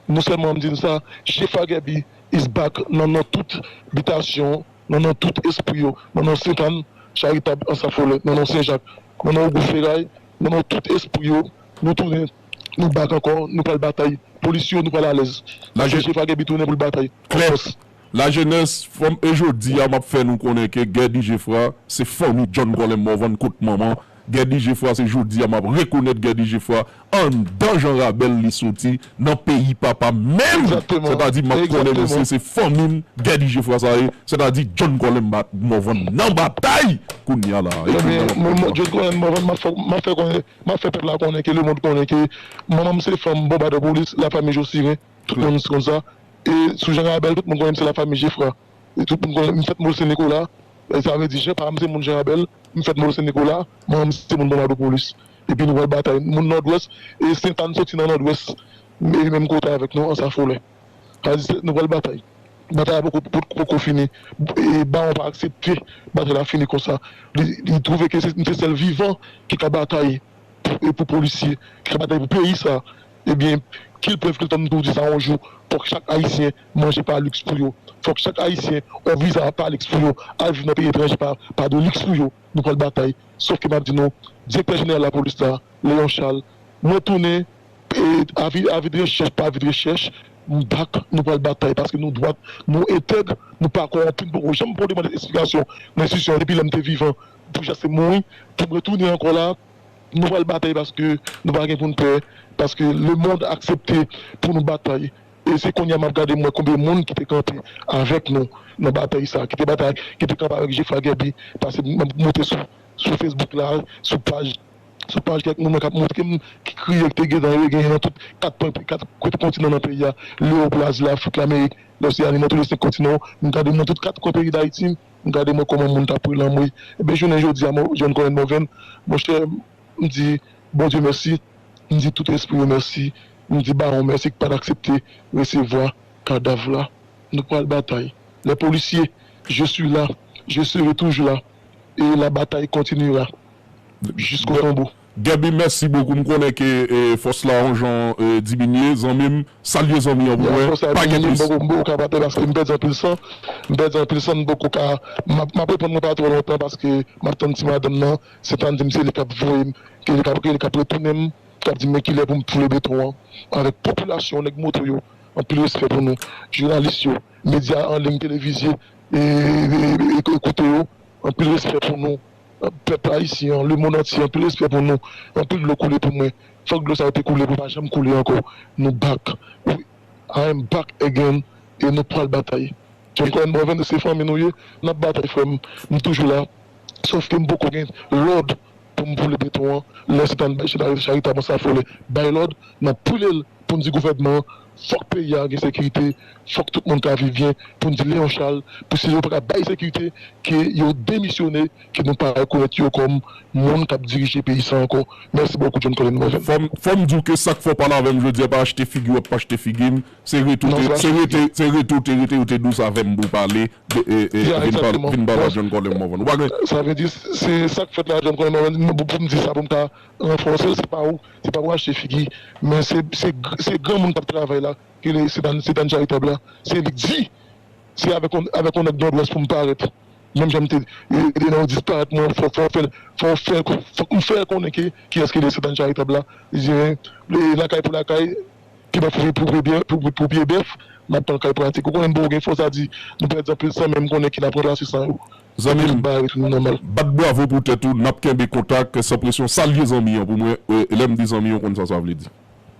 Non sèlman m di nou sa, Jefra Gèbi is back nan, nan tout bitasyon, nan, nan tout espri yo, nan, nan Sentàn Charitab Anse à Follets, nan, nan Sen Jak, nan, nan Ogou Feray, nan, nan tout espri yo, nou tounen, nou back ankò, nou pral batay. Polis yo, nou pral alèz. Paske Jefra Gèbi tounen pou l batay. Klè. An fòs. Lajenès, fanm, e jodi a m ap fè nou konnen ke Guerby Geffrard se fanmi John Colem Morvan kot manman. Guerby Geffrard, se jodi a m ap rekonèt Guerby Geffrard anndan jan Rabèl li soti nan peyi papa menm. Sètadi m ap konnen misye se fanmi m, Guerby Geffrard sa ye, sètadi John Colem Morvan nan batay kounye a la. Ebyen, John Colem Morvan, m ap fè, m ap fè konnen, m ap fè pèp la konnen ke lemonn konnen ke manman m se fanm bonbadè polis, lafanmi Josiren, tout moun konn sa. E sou Jan Rabèl, tout moun konnen m se lafanmi Geffrard. E tout moun konnen m fèt Mòl Sen Nikola. E sa vle di, Jan pa m se moun Jan Rabèl, m fèt Mòl Sen Nikola, manman m se moun Bonbadopolis. Epi nou pral batay. Moun Nòdwès, e Sentàn soti nan Nòdwès, e menm kote avèk nou, Anse à Follet. Sa vle di, nou pral batay. Batay la poko, poko, poko fini. E Bawon pa aksepte batay la fini konsa. Li, li twouve ke se, se sèl vivan ki ka batay pou, e pou polisye, ki ka batay pou peyi sa, ebyen, kilprèv kiltan m toujou di sa yon jou, fòk chak Ayisyen manje pa liks pou yo. Fòk chak Ayisyen, yon viza pa liks pou yo. Al viv nan peyi etranje pa, pa de liks pou yo. Nou pral batay. Sòf ke m ap di nou, direktè jeneral lapolis la, Léon Charles, mwen tounen, e avi, avi de rechèch, pa avi de rechèch, m back, nou pral batay, paske nou dwat, nou entèg, nou pa kòwonpi, m poko janm pran demann esplikasyon nan enstitisyon depi lè m te vivan, pou jiskaske m mouri, pou m retounen ankò la, nou pral batay paske nou pa gen pou n pè, paske lemonn aksepte pou nou batay. E se kounye a m ap gade m wè konbyen moun ki te kanpe avèk nou nan batay sa, ki te batay, ki te kanpe avèk Geffrard Guerby, paske m ap monte sou, sou Facebook la, sou paj, sou paj kèk moun k ap montre m, ki kriye, ki te gentan genyen nan tout kat pwen, kat kote kontinan nan peyi a, Lewopo, Lazi, Lafrik, Lamerik, Loseyani, nan tou le senk kontinan, m gade m nan tout kat kwen peyi Dayiti, m gade m wè kòman moun t ap rele anmwe. Ebyen, jounen jodi a, John Colem Morvan, monchè, m di Bondye mèsi, m di tout espri yo mèsi, m di Bawon mèsi ki pa t aksepte resevwa kadav la. Nou pral batay. Les policiers, je suis là, je serai toujours là, et la bataille continuera jusqu'au tombeau. Guerby, mèsi bokou. M konnen ke, e, fòs la yon jan, e, diminye. Zanmi m, salye zanmi an pou mwen. Pa gen plis. M poko, m poko ka batay paske m pèdi anpil san. M pèdi anpil san, m poko ka, m ap, m ap reponn mwen pa twò lontan paske m ap tann ti madanm nan. Sentàn di m se li k ap voye m, ke li k ap, ke li k ap retounen m, k ap di m men kilè pou m foule beton an. Avèk popilasyon, nèg moto yo, anpil respè pou nou. Jounalis yo, medya an liy, televizye, e, e, e, e, koute yo, anpil respè pou nou. Pèp ayisyen an, lemonn antye, anpil respè pou nou. Anpil dlo koule pou mwen. Fòk dlo sa yo te koule pou pa janm koule ankò. Nou back. We, I am back again. E nou pral batay. John Colem Morvan, se fanmi nou ye. N ap batay, frè m. M toujou la. Sòf ke m poko gen lòd pou m boule beton an. Lè Sentàn bay Charitab Anse à Follet bay lòd, n ap boule l pou n di gouvènman an, fòk peyi a gen sekirite, fòk tout moun ka viv byen, pou n di Léon Charles, pou si yo pa ka bay sekirite, ke yo demisyone, ke nou pa rekonèt yo kòm moun k ap dirije peyi sa ankò. Mèsi bokou, John Colem Morvan. Fò m, fò m di w ke sa k fè w pale avè m jodi a pa achte figi w ap achte figi m. Se rete w te, se rete, se rete w te rete, ou te dous avè m pou w pale, de, e, e, vin pale, vin pale a John Colem Morvan. Ou pa gen. Sa vle di, se sa k fèt la, John Colem Morvan, pou, pou m di sa, pou m ka ranfòse l, se pa ou, se pa pou achte figi, men se, se, se granmoun k ap travay la, ke le, se dan, se dan charitab la, se li k di, se avèk yon, avèk yon nèg Nòdwès pou m parèt. Menm jan m te, e, e, nan disparèt mwen, fò, fò fè, fò fè, fòk m fè konnen ke, kiyès ki le se dan charitab la. Li di, e, lakay pou lakay, Ki bèf pou, pou, pou, pou, pou, pou pye bèf, n ap pran kay pratik. Ou konnen m poko gen fòs a di, nou pèdi anpil san, men m konnen ke n ap ranplase san yo. Zanmi m, bat bwavo pou tèt ou, n ap kenbe kontak, san presyon. Salye zanmi an pou mwen. E, lè m di zanmi an, ou konn sa sa vle di.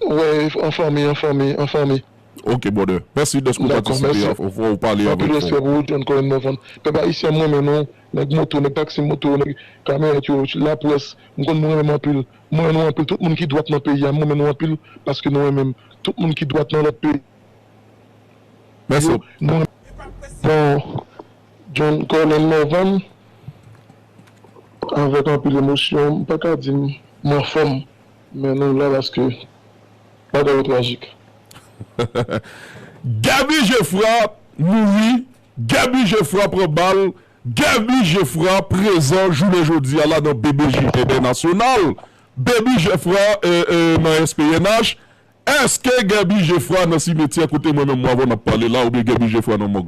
Wè, an fanmi, an fanmi, an fanmi. Ok, brother. Mèsi dèske w patisipe, fò w pale avèk nou. Anpil respè pou ou, John Colem Morvan. Pèp ayisyen, mwen renmen nou. Nèg moto, nèg taksi moto, nèg kamyonèt yo, laprès. M konn nou renmen m anpil. Mwen renmen nou anpil. Tout moun ki dwat nan peyi a, mwen renmen nou anpil paske nou renmen m. Tout moun ki dwat nan lòt peyi. Mèsi. Yo, nou renmen. Bon, John Colem Morvan, avèk anpil emosyon, m pa ka di m, m anfòm, men nou la paske bagay yo trajik. Guerby Geffrard mouri, Guerby Geffrard pran bal, Guerby Geffrard prezan jounen jodi a la nan B B J entènasyonal. Baby Geffrard, e, e, nan S P N H. Èske Guerby Geffrard nan simetyè kote mwen menm Mwavan ap pale la, oubyen Guerby Geffrard nan mòg?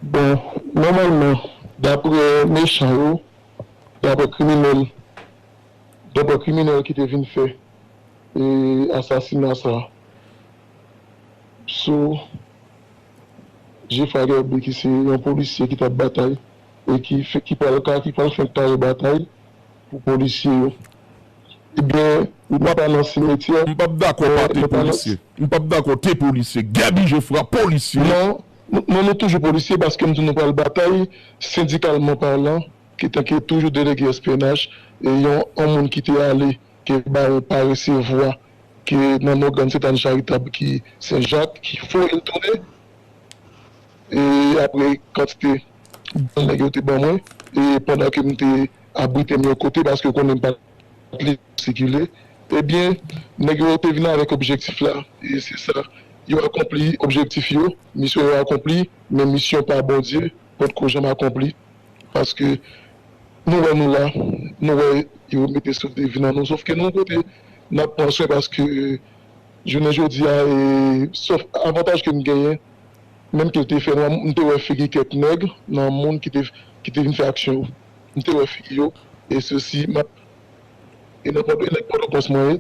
Bon, nòmalman, daprè mechan yo, daprè kriminèl, daprè kriminèl ki te vin fè, e, asasina sa, sou Jefra Guerby ki se yon polisye ki t ap batay e ki fè, ki pral ka, ki pral fè kare batay pou polisye yo. Ebyen, li pa nan simetyè. M p ap dakò pa te polisye. M p ap dakò te polisye. Guerby Jefra, polisye. Non, non, nou toujou polisye paske m di nou pral batay, sendikalman palan, ki tanke toujou delege S P N H, e yon, yon moun ki te ale, ke bawon pa resevwa, ke nan non Grann Sentàn Charitab ki Sen Jak, ki voye l tounen. E apre kantite bal nèg yo te ban mwen, e pandan ke m te abrite m yon kote, paske yo konnen m pa t libre sikile, ebyen, nèg yo te vin avèk objektif la, e se sa, yo akonpli objektif yo, misyon yo akonpli, men misyon pa Bondye potko janm akonpli, paske nou wè nou la, nou wè yo mete souf de vi nan nou, sofke nou kote n ap pran swen paske jounen jodi a, e, sèl avantaj ke m genyen, menm ke l te fè nwa, m te wè figi kèk nèg nan moun ki te, ki te vin fè aksyon yo. M te wè figi yo, e sesi, m ap, e nan Pòtoprens mwen ye,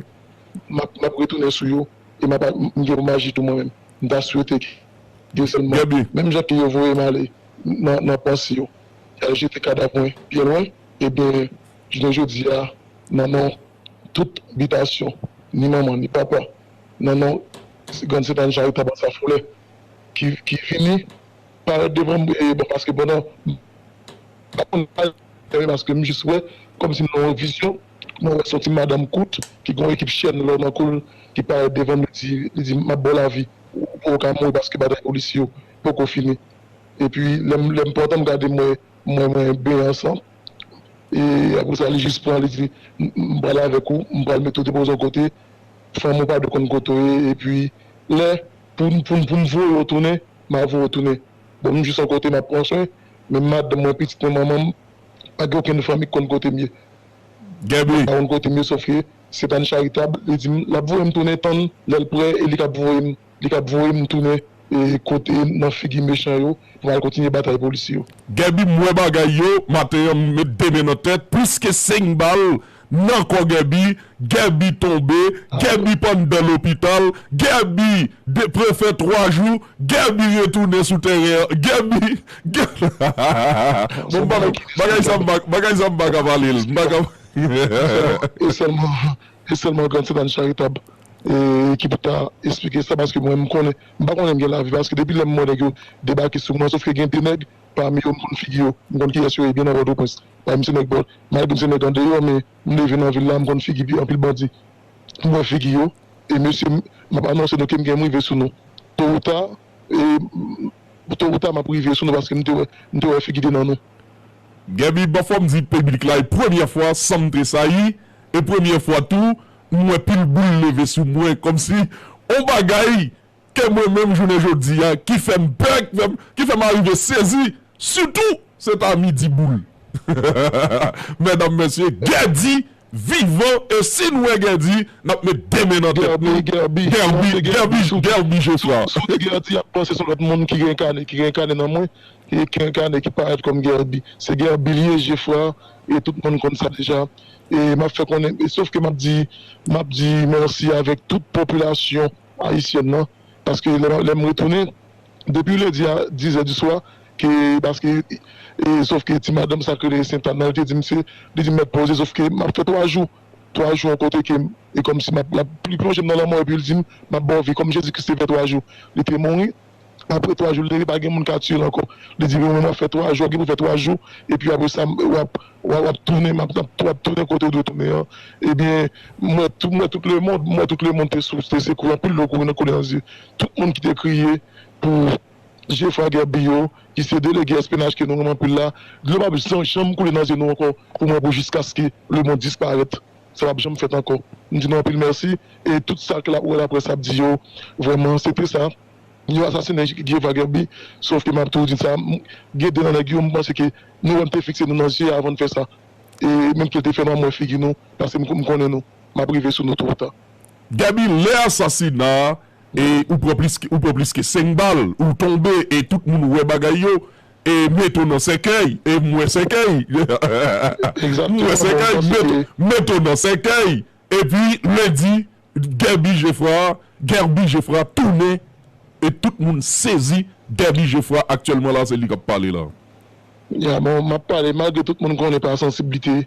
m ap, m ap retounen sou yo, e m ap, m gen pou m aji tou mwen menm. M ta swete ke sèlman, menm jan ke yo voye m ale nan, nan panse yo, y al jete kadav mwen byen lwen, ebyen, jounen jodi a, nan non tout bitasyon, ni manman, ni papa, nan non Grann Sentàn Charitab Anse Lafòlè, ki, ki vini parèt devan m, e, bon, paske pandan, m pa konn pale, paske m jis wè, kòmsi m nan yon vizyon, mwen wè soti madanm kout, ki gen yon ekip chèn lò nan kou l, ki parèt devan m, li di, li di, "M ap ba w lavi, ou poko ka mouri paske batay polisye yo poko fini." Epi, lè m, lè m pantan m gade, m wè, m wè mwen benyen an san. E apre sa, li jis pran, li di, "M, m pral avèk ou, m pral mete w depoze yon kote, fanmi w pa dwe konn kote w ye, epi lè, pou, pou, pou m voye w tounen, m a voye w tounen." Bon, m jis yon kote, m ap pran swen, men madanm mwen, pitit mwen, manman m, pa gen okenn fanmi ki konn kote m ye. Guerby. Pa konn kote m ye, sofke Sentàn Charitab, li di m, l ap voye m tounen, tann lè l prè, e li k ap voye m, li k ap voye m tounen, e, kote nan figi mechan yo, pou m al kontinye batay polisye yo. Guerby, m wè bagay yo, maten an, m met de men nan tèt, plis ke senk bal nan kò Guerby, Guerby tonbe, Guerby pann dan lopital, Guerby de, prefè twa jou, Guerby retounen sou teren an, Guerby, Guerby. Bon, bagay, bagay sa m pa, bagay sa m pa ka pale l, m pa ka. E sèlman, e sèlman Grann Sentàn Charitab, e, ki pou ta esplike sa, paske mwen, m konnen, m pa konnen m gen lavi, paske depi lè m wè nèg yo debake sou mwen, sofke gen de nèg, pami yo, m konn figi yo, m konn kiyès yo ye byen nan Pòtoprens. Pami se nèg Pòt, malgre m se nèg andeyò, men m leve nan vil la, m konn figi anpil bandi. M wè figi yo, e mesye, m, m ap anonse nou ke m gen m rive sou nou. To ou ta, e, to ou ta, m ap rive sou nou paske m te wè, m te wè figi de nan nou. Guerby, bon, fò m di piblik la, e premyè fwa, san m tresayi, e premyè fwa tou, m wè pil boul leve sou mwen, kòmsi, on bagay, ke mwen menm jounen jodi a, ki fè m pè, ki fè m, ki fè m arive sezi, sitou, se ta midi boul. Medam, mesye, Guerby vivan, e si n wè Guerby, n ap met de men nan tèt nou. Guerby, Guerby, Guerby, Guerby Jefra. Si w te Guerby, y ap panse se yon lòt moun ki renkane, ki renkane nan mwen, e ki renkane, ki parèt kòm Guerby. Se Guerby li ye, Jefra, e tout moun konn sa deja. E m ap fè konnen, e sofke m ap di, m ap di mèsi avèk tout popilasyon ayisyèn nan, paske lè, lè m retounen, depi lendi a dizè di swa, ke, paske, e, sofke ti madanm sa k rele Sentàn nan, li te di m se, li di m mèt poze, sofke m ap fè twa jou, twa jou yon kote ke, e kòmsi m ap, l ap, li plonje m nan lanmò, epi li di m, "M ap ba w vi, kòm Jezi Kris te fè twa jou, li te mouri, apre twa jou, li leve, pa gen moun ka tiye l ankò." Li di, "Mwen, mwen, m ap fè twa jou, w ap gen pou fè twa jou, epi apre sa, w ap, w ap, w ap tounen, m ap, w ap tounen kote w dwe tounen an." Ebyen, m wè tout, m wè tout lemonn, m wè tout lemonn te sou, te sekouri, anpil dlo kouri nan, koule nan zye. Tout moun ki te kriye pou Jefra Guerby yo, ki se delege S P N H ke nou renmen anpil la, dlo p ap janm, janm koule nan zye nou ankò, pou mwen, pou jiskaske lemonn disparèt. Sa p ap janm fèt ankò. M di nou anpil mèsi, e tout sa ke la, wè laprès ap di yo, vrèman, se te sa. Yo asasinen Jefra Guerby, sofke m ap toujou di sa, m, gen de nan nèg yo, m panse ke nou wè m te fikse nou nan zye avan n fè sa. E menm ke l te fè nwa, m wè figi nou, paske m, m konnen nou. M ap rive sou nou to ou ta. Guerby, lè asasina a, e ou pran plis ke, ou pran plis ke senk bal, ou tonbe, e tout moun wè bagay yo, e mete w nan sèkèy, e m wè sèkèy. M wè sèkèy, mete, mete w nan sèkèy. Epi lendi, Guerby Jefra, Guerby Jefra tounen, e tout moun sezi Guerby Geffrard aktyèlman la, se li k ap pale la. Ya, bon, m ap pale malgre tout moun konnen pa sansiblite.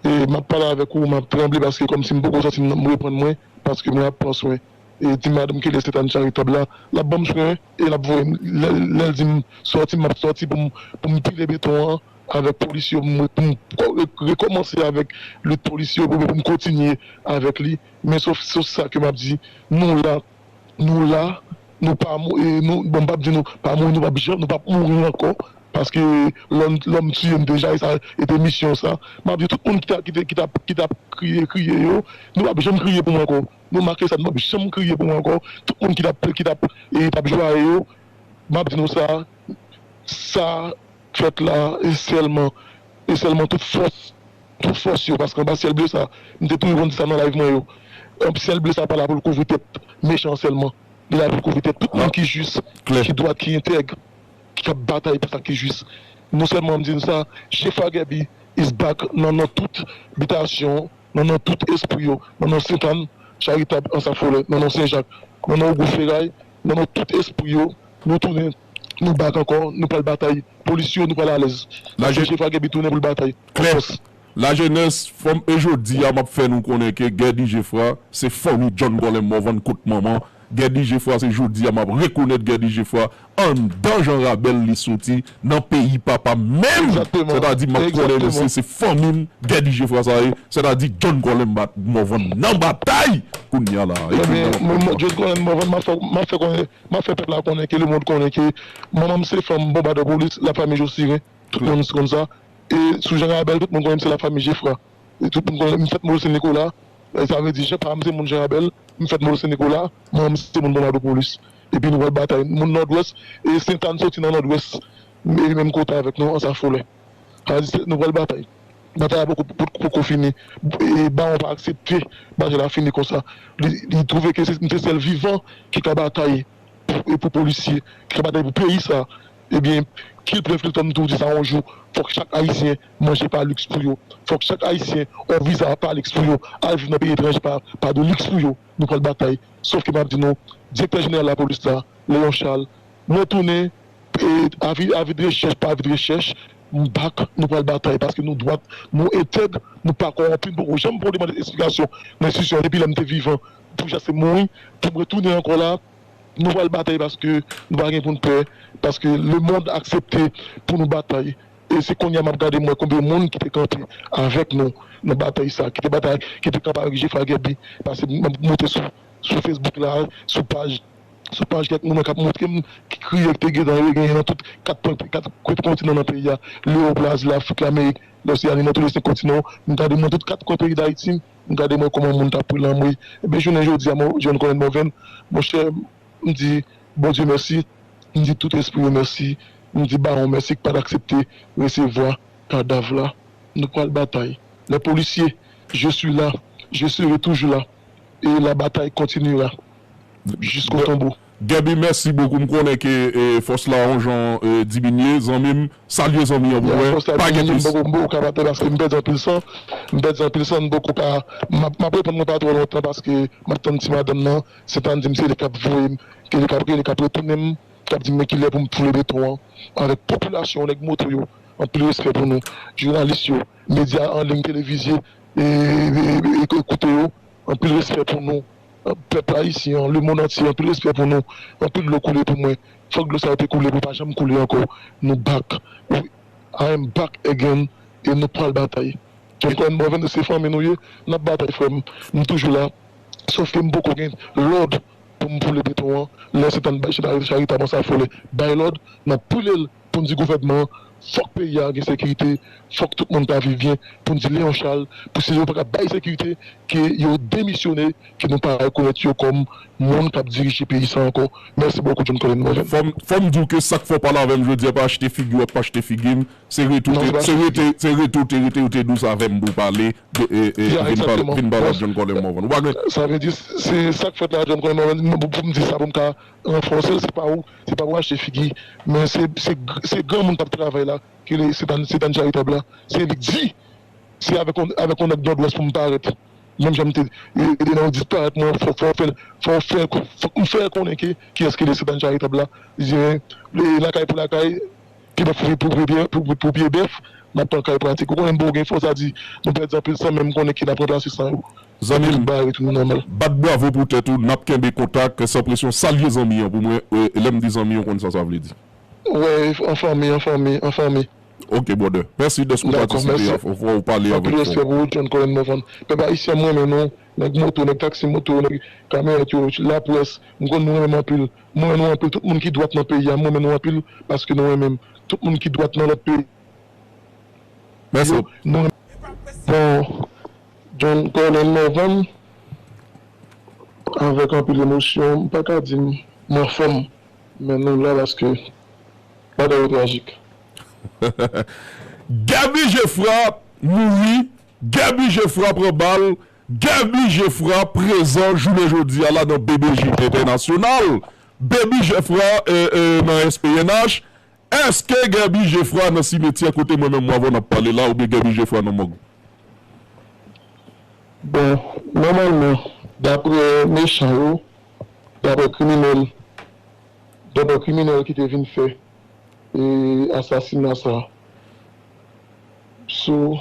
E m ap pale avèk ou, m ap tranble paske kòmsi m poko santi m reprann mwen, paske mwen ap pran swen. E ti madanm ki rele Sentàn Charitab la, l ap ban m swen e l ap voye m. Lè, lè l di m sòti, m ap sòti pou m, pou m pile beton an avèk polis yo, pou m, pou m ko-, re-, rekòmanse avèk lit polis yo, pou, pou m kontinye avèk li. Men sof, sof sa ke m ap di, nou la, nou la, nou pa mou-, e nou, bon, m p ap di nou pa mouri, nou p ap janm, nou p ap mouri ankò, paske lòm, lòm tiye m deja, e sa, e te misyon sa. M ap di tout moun ki ta, ki te, ki t ap, ki t ap kriye, kriye yo, nou p ap janm kriye pou mwen ankò. Nou make sa, nou p ap janm kriye pou mwen ankò. Tout moun ki t ap, ki t ap, e t ap jwaye yo, m ap di nou sa, sa fèt la, e sèlman, e sèlman tout fòs, tout fòs yo, paske anba syèl ble sa, m te toujou konn di sa nan live mwen yo. Syèl ble sa pa la pou l kouvri tèt mechan sèlman. Li la pou l kouvri tèt tout moun ki jis, ki dwat, ki entèg, ki ap batay pou sa ki jis. Non sèlman m di n sa, Geffrard Guerby is back nan, nan tout bitasyon, nan, nan tout espri yo, nan non Sentàn Charitab Ansa Folè, nan non Sen Jak, nan non Ogou Feray, nan non tout espri yo, nou tounen, nou back ankò, nou pral batay. Polis yo, nou pral alèz. Paske Geffrard Guerby tounen pou l batay. Klè. Lajenès, fò m, e jodi a, m ap fè nou konnen ke Guerby Geffrard, se fanmi John Colem Morvan kot manman. Guerby Geffrard, se jodi a, m ap rekonèt Guerby Geffrard anndan jan rabèl li soti, nan peyi papa menm. Egzakteman. Sètadi, m ap konnen mesye, se fanmi m, Guerby Geffrard sa ye. Sètadi, John Colem bat, Morvan nan batay kounye a la. Ebyen, mwen, mwen, John Colem Morvan, m ap fè, m ap fè konnen, m ap fè pèp la konnen ke lemonn konnen ke manman m se fanm bonbadè polis, lafanmi Josiren. Tout moun konn sa. E sou Jan Rabèl, tout moun konnen m se lafanmi Geffrard. E tout moun konnen m fèt Mòl Sen Nikola. E sa vle di, Jan, papa m se moun Jan Rabèl, m fèt Mòl Sen Nikola, manman m se moun Bonbadopolis. Epi nou pral batay. Moun Nòdwès, e Sentàn soti nan Nòdwès, e menm kote avèk nou, Ansa Folè. Sa vle di, se, nou pral batay. Batay la poko, poko, poko fini. E Bawon pa aksepte batay la fini konsa. Li, li twouve ke se, m se sèl vivan ki ka batay pou, e pou polisye, ki ka batay pou peyi sa, ebyen, kill Prev, kill Tom tou di sa yon jou, fòk chak Ayisyen manje pa liks pou yo. Fòk chak Ayisyen yon viza pa liks pou yo, al viv nan peyi etranje pa, pa de liks pou yo. Nou pral batay. Sòf ke m ap di nou, direktè jeneral lapolis la, Léon Charles, mwen tounen, e, avi, avi de rechèch pa avi de rechèch, m back, nou pral batay, paske nou dwat, nou entèg, nou pa kòwonpi, m poko janm pran demann esplikasyon nan enstitisyon depi lè m te vivan, pou jaste mouri, pou m retounen ankò la, nou pral batay paske nou pa gen pou n pè, paske lemonn aksepte pou nou batay. E se kounye a m ap gade m wè konbyen moun ki te kanpe avèk nou nan batay sa, ki te batay, ki te kanpe avèk Geffrard Guerby, paske m ap monte sou, sou Facebook la, sou paj, sou paj kèk moun k ap montre m ki kriye ki te gentan yo genyen nan tout kat pwen, kat, kat kontinan nan peyi a, Lewòp, Lazi, Lafrik, Lamerik, Loseani, nan tou le senk kontinan, m gade mwen tout kat kwen peyi Dayiti, m gade mwen kòman moun t ap pran lanmou. Ebyen, jounen jodi a, mwen, John Colem Morvan, monchè, m di Bondye mèsi, m di tout espri yo mèsi, m di Bawon mèsi ki pa t aksepte resevwa kadav la. Nou pral batay. Les policiers, je suis là, je serai toujours là. Et la bataille continuera jusqu'au tombeau. Guerby, mèsi bokou. M konnen ke, e, fòs la yon jan, e, diminye. Zanmi m, salye zanmi an pou mwen. Pa gen plis. M poko, m poko ka batay paske m pèdi anpil san. M pèdi anpil san, m poko ka, m ap, m ap reponn mwen pa twò lontan paske m ap tann ti madanm nan. Sentàn di m se li k ap voye m, ke li k ap, ke li k ap retounen m, k ap di m men kilè pou m foule beton an. Avèk popilasyon, nèg moto yo, anpil respè pou nou. Jounalis yo, medya an liy, televize, e, e, e, e, ekoute yo, anpil respè pou nou. Pèp ayisyen an, lemonn antye, anpil respè pou nou. Anpil dlo koule pou mwen. Fòk dlo sa yo te koule pou pa janm koule ankò. Nou back. We, I am back again. E nou pral batay. John Colem Morvan, se fanmi nou ye. N ap batay, frè m. M toujou la. Sòf ke m poko gen lòd pou m boule beton an. Lè se tann bay chita charitab an sa fò lè bay lòd, n ap boule l pou n di gouvènman an, fòk peyi a gen sekirite, fòk tout moun ka viv byen, pou n di Léon Charles, pou si yo pa ka bay sekirite, ke yo demisyone, ke nou pa rekonèt yo kòm moun k ap dirije peyi sa ankò. Mèsi bokou, John Colem Morvan. Fò m, fò m di w ke sa k fè w pale avè m jodi a pa achte figi w ap achte figi m. Se rete w te, se rete, se rete w te rete, ou te dous avè m pou w pale, de, e, e, vin pale, vin pale ak John Colem Morvan. Ou pa gen. Sa vle di, se sa k fèt la, John Colem Morvan, pou, pou m di sa, pou m ka ranfòse l, se pa ou, se pa pou achte figi, men se, se, se granmoun k ap travay la, ki rele Sentàn, Sentàn Charitab la, se li k di, se avèk yon, avèk yon nèg Nòdwès pou m parèt. Menm jan m te rele nan disparèt mwen, fò, fò fè, fò fè, fò m fè konnen ke kiyès ki descendant charitab la. Li di, eh, lakay pou lakay, pye bèf pou pye, pou pye bèf, pou, pou pye bèf, n ap pran kay pratik. Ou konnen m poko gen fòs a di, nou pèdi anpil san, men m konnen ke n ap ranplase san yo. Zanmi m, tout bagay retounen nòmal. Bat bravo pou tèt ou, n ap kenbe kontak, san presyon, salye zanmi an pou mwen, e, lè m di zanmi, ou konn sa sa vle di. Wè, an fanmi, an fanmi, an fanmi. Ok, brother. Mèsi dèske ou patisipe a, fò w pale avèk nou. Anpil respè pou ou, John Colin Morvan. Pèp ayisyen, mwen renmen nou. Nèg moto, nèg taksi moto, nèg kamyonèt yo, laprès, m konn nou renmen m anpil. Mwen renmen nou anpil. Tout moun ki dwat nan peyi a, mwen renmen nou anpil paske nou renmen m. Tout moun ki dwat nan lòt peyi, mèsi. Yo, nou renmen. Bon, John Colin Morvan, avèk anpil emosyon, m pa ka di m, m anfòm, men nou la paske bagay yo trajik. Gaby Geffrard mouri, Gaby Geffrard pran bal, Gaby Geffrard prezan jounen jodi a la nan B B J Entènasyonal, Baby Geffrard, euh, euh, nan S P N H. Èske Gaby Geffrard nan simetyè kote mwen menm m avè w n ap pale la, oubyen Gaby Geffrard nan mòg? Bon, nòmalman, daprè mechan yo, daprè kriminèl, daprè kriminèl ki te vin fè, e, asasina sa sou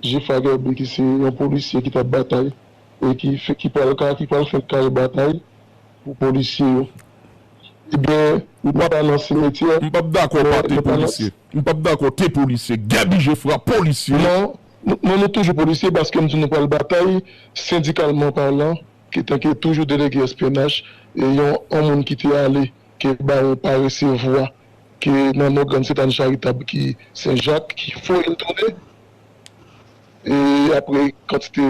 Geffrard Gaby, ki se yon polisye ki t ap batay e ki fè, ki pral ka, ki pral fè kare batay pou polisye yo. Ebyen, nou pa nan simetyè. M p ap dakò pa te polisye. M p ap dakò te polisye. Gaby Geffrard, polisye. Non, nou, nou, nou toujou polisye paske m di nou pral batay, sendikalman palan, ki tanke toujou delege S P N H, e yon, yon moun ki te ale, ke bawon pa resevwa, ke nan non Grann Sentàn Charitab ki Sen Jak, ki voye l tounen. E apre kantite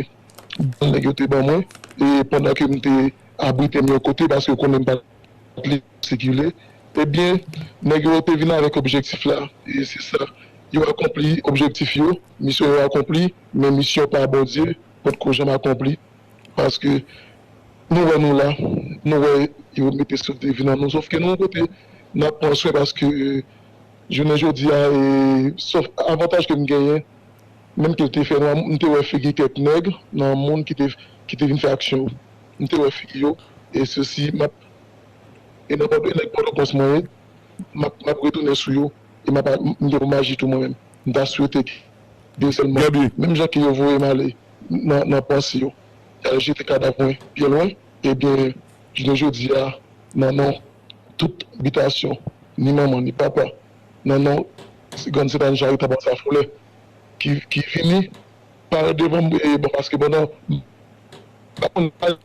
bal nèg yo te ban mwen, e pandan ke m te abrite m yon kote, paske yo konnen m pa t libre sikile, ebyen, nèg yo te vin avèk objektif la, e se sa. Yo akonpli objektif yo, misyon yo akonpli, men misyon pa Bondye potko janm akonpli, paske nou wè nou la, nou wè yo mete souf de vi nan nou, sòf ke nou yon kote n ap pran swen, paske jounen jodi a, e, sòf avantaj ke m genyen, menm ke l te fè nwa, m te wè figi kèk nèg nan moun ki te, ki te vin fè aksyon yo. M te wè figi yo, e sesi, m ap, e nan Pòto, e nèg Pòtoprens mwen ye, m ap, m ap retounen sou yo, e m ap, m gen pou m aji tou mwen menm. M ta swete ke de sèlman, menm jan ke yo voye m ale nan, nan panse yo, y al jete kadav mwen byen lwen, ebyen, jounen jodi a, nan non tout bitasyon, ni manman, ni papa, nan non Grann Sentàn Charitab Anse Lafòlè, ki, ki vini parèt devan m, e, bon, paske pandan, m pa konn pale,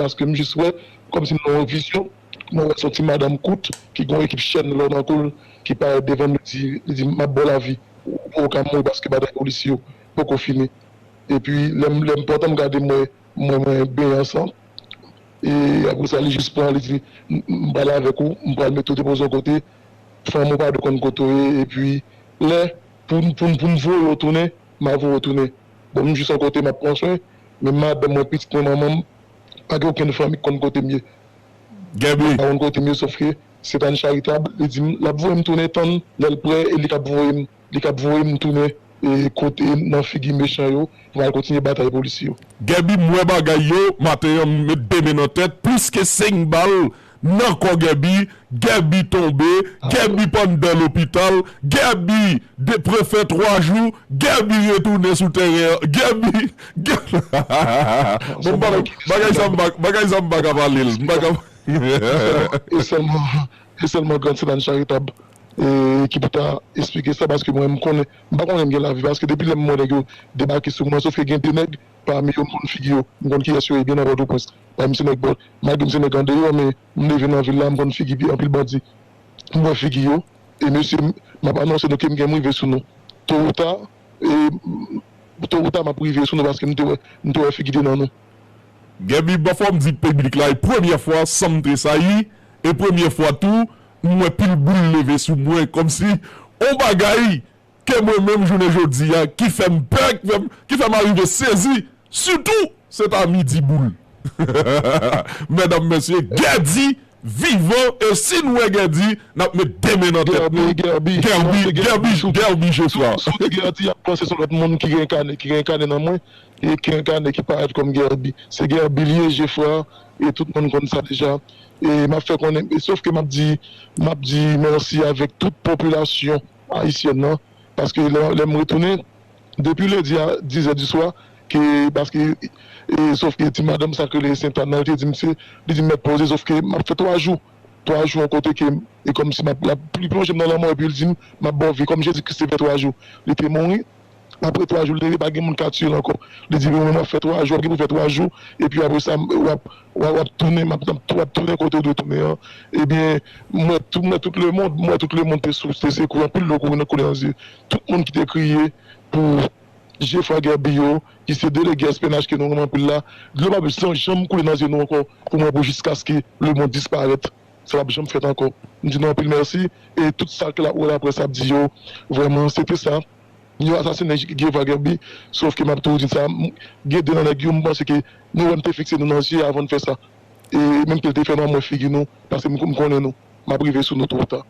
paske m jis wè, kòmsi m nan yon vizyon, mwen wè se yon ti madanm kout, ki gen yon ekip chèn lò nan kou l, ki parèt devan m, li di, li di, "M ap ba w lavi, ou poko ka mouri paske batay polisye yo poko fini." Epi, lè m, lè m pantan m gade, m wè, m wè mwen benyen an san. E apre sa, li jis pran, li di, "M, m pral avèk ou, m pral mete w depoze yon kote, fanmi w pa dwe konn kote w ye, epi lè, pou, pou, pou m voye w tounen, m a voye w tounen." Bon, m jis yon kote, m ap pran swen, men madanm mwen, pitit mwen, manman m, pa gen okenn fanmi ki konn kote m ye. Gaby. Pa konn kote m ye, sòf ke Sentàn Charitab, li di m, l ap voye m tounen, tann lè l prè, e li k ap voye m, li k ap voye m tounen, e, kote, nan figi mechan yo, pou m al kontinye batay polisye yo. Gaby, m wè bagay yo, maten an, m met de men nan tèt, plis ke senk bal nan kò Gaby, Gaby tonbe, Gaby pandan lopital, Gaby de, prefè twa jou, Gaby retounen sou tèren an, Gaby, Gaby. Bon, bagay, bagay sa m pa, bagay sa m pa ka pale l, m pa ka. E sèlman, e sèlman Grann Sentàn Charitab, e, ki pou ta esplike sa, paske mwen, m konnen, m pa konnen m gen lavi, paske depi lè m wè nèg yo debake sou mwen, sòf ke gen de nèg pami yo, m konn figi yo, m konn kiyès yo ye byen nan Pòtoprens. Pami se nèg Pòt-, malgre m se nèg andeyò, men m leve nan vil la, m konn figi anpil bandi. M wè figi yo, e mesye, m, m ap anonse nou ke m gen m rive sou nou. To ou ta, e, to ou ta, m ap rive sou nou paske m te wè, m te wè figi de nan nou. Gaby, bon, fò m di piblik la, e premyè fwa san m tresayi, e premyè fwa tou, m wè pil boul leve sou mwen, kòmsi on bagay ke mwen menm jounen jodi a, ki fè m pè, ki fè m, ki fè m arive sezi, sitou, se ta midi boul. Medam, mesye, Gady vivan, e si n wè Gèdi, n ap met de men nan tèt nou. Gèbi, Gèbi, Gèbi Jefra. Si w te Gèdi, y ap panse se yon lòt moun ki renkane, ki renkane nan mwen, e ki renkane, ki parèt kòm Gèbi. Se Gèbi l ye, Jefra, e tout moun konn sa deja. E m ap fè konnen, e sòf ke m ap di, m ap di mèsi avèk tout popilasyon ayisyèn nan, paske lè, lè m retounen, depi lendi a diz è di swa, ke, paske, e, sòf ke ti madanm sa k rele Sentàn nan, li te di m se, li di m mèt poze, sòf ke m ap fè twa jou, twa jou yon kote ke, e kòmsi m ap, l ap pli plonje m nan lanmò, epi li di m, m ap ba w vi, kòm Jezi Kris te fè twa jou, li te mouri, apre twa jou, li te pa gen moun ka tiye l ankò. Li di, bon, mwen, m ap fè twa jou, w ap gen pou fè twa jou, epi apre sa, w ap, w ap, w ap tounen, m ap, w ap tounen kote w dwe tounen an. Ebyen, m wè tout, m wè tout lemonn, m wè tout lemonn te sou, te sekouye, anpil dlo koule nan, koule nan zye. Tout moun ki te kriye pou Jefra Gèbi yo, ki se delege S P N H ke nou renmen anpil la, dlo p ap janm koule nan zye nou ankò pou mwen, pou jiskaske lemonn disparèt. Sa p ap janm fèt ankò. M di nou anpil mèsi, e tout sa ke la, lapres ap di yo, vrèman, se te sa. Yo asasinen Jefra Gèbi, sòf ke m ap toujou di sa, m, gen de nan nèg yo, m panse ke nou wè m te fikse nou nan zye avan n fè sa. E menm ke l te fè nou, mwen figi nou, paske m, m konnen nou. M ap rive sou nou tôt ou ta.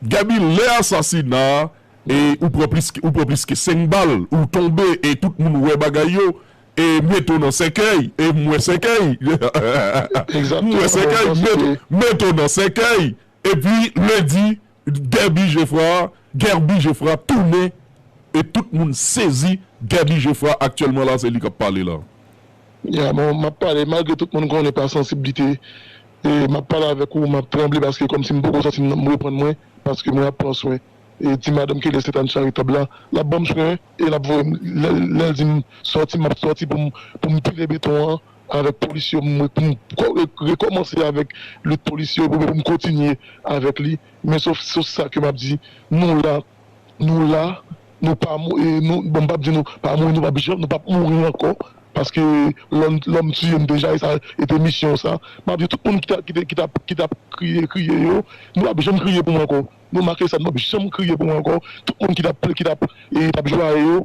Gèbi, lè asasina a, e ou pran plis ke, ou pran plis ke senk bal, ou tonbe, e tout moun wè bagay yo, e mete w nan sèkèy, e m wè sèkèy. M wè sèkèy, mete, mete w nan sèkèy. Epi lendi, Gèbi Jefra, Gèbi Jefra tounen, e tout moun sezi. Gèbi Jefra aktyèlman la, se li k ap pale la. Ya, bon, m ap pale, malgre tout moun konnen pa sansiblite, e m ap pale avèk ou, m ap tranble, paske kòmsi m poko santi m, m reprann mwen, paske mwen ap pran swen. E ti madanm ki rele Sentàn Charitab la, l ap ban m swen, e l ap voye m, lè, lè l di m sòti, m ap sòti pou m, pou m pile beton an avèk polis yo, m, pou m kò-, re-, rekòmanse avèk lit polis yo, pou, pou m kontinye avèk li. Men sòf, sòf sa ke m ap di, nou la, nou la, nou pa mou-, e nou, bon, m p ap di nou pa mouri, nou p ap janm, nou p ap mouri ankò, paske lòm, lòm tiye m deja, e sa, e te misyon sa. M ap di tout moun ki ta, ki te, ki t ap, ki t ap kriye, kriye yo, nou p ap janm kriye pou mwen ankò. Nou make sa, nou p ap janm kriye pou mwen ankò. Tout moun ki t ap, ki t ap, e t ap jwaye yo,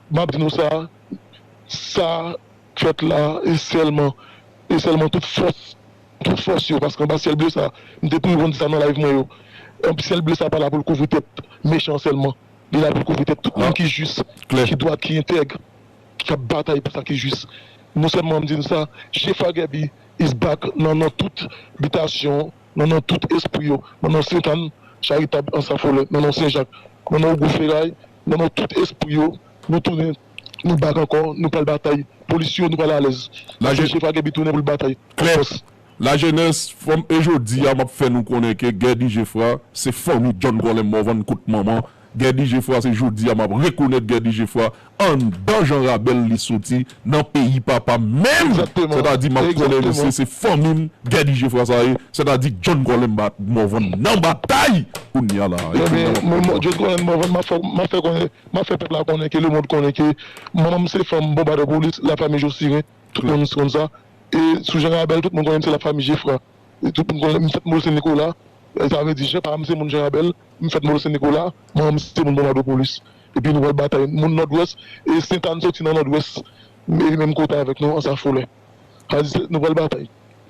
m ap di nou sa, sa fèt la, e sèlman, e sèlman tout fòs, tout fòs yo, paske anba syèl ble sa, m te toujou konn di sa nan live mwen yo. Syèl ble sa pa la pou l kouvri tèt mechan sèlman. Li la pou l kouvri tèt tout moun ki jis, ki dwat, ki entèg, ki ap batay pou sa ki jis. Non sèlman m di nou sa, Jefra Gèbi is back nan, nan tout bitasyon, nan, nan tout espri yo, nan non Sentàn Charitab Anse Affolée, nan non Sen Jak, nan non Ogou Feray, nan non tout espri yo, nou tounen, nou back ankò, nou pral batay. Polis yo, nou pral alèz. Paske Jefra Gèbi tounen pou l batay. Klè. Fòs. Lajenès, fò m, e jodi a, m ap fè nou konnen ke Gèbi Jefra se fanmi John Colem Morvan kot manman. Gèbi Jefra, se jodi a m ap rekonèt Gèbi Jefra anndan jan rabèl li soti nan peyi papa menm. Sètadi, m ap konnen misye se fanmi m, Gèbi Jefra sa ye. Sètadi, John Colem Morvan nan batay kounye a la. Ebyen, mwen, John Colem Morvan, m ap fè, m ap fè konnen, m ap fè pèp la konnen ke lemonn konnen ke manman m se fanm Bonbadè Polis, lafanmi Josiren, tout moun konn sa. E sou jan rabèl, tout moun konnen m se lafanmi Jefra. E tout moun konnen m fèt Mòl Sen Nikola. E sa vle di, Jean, papa m se moun Jan Rabèl, m fèt Mòl Sen Nikola, manman m se moun Bonbadè Polis. Epi nou pral batay. Moun Nòdwès, e Sentàn soti nan Nòdwès, e menm kote avèk nou, Anse Affolée. Sa di, nou pral batay.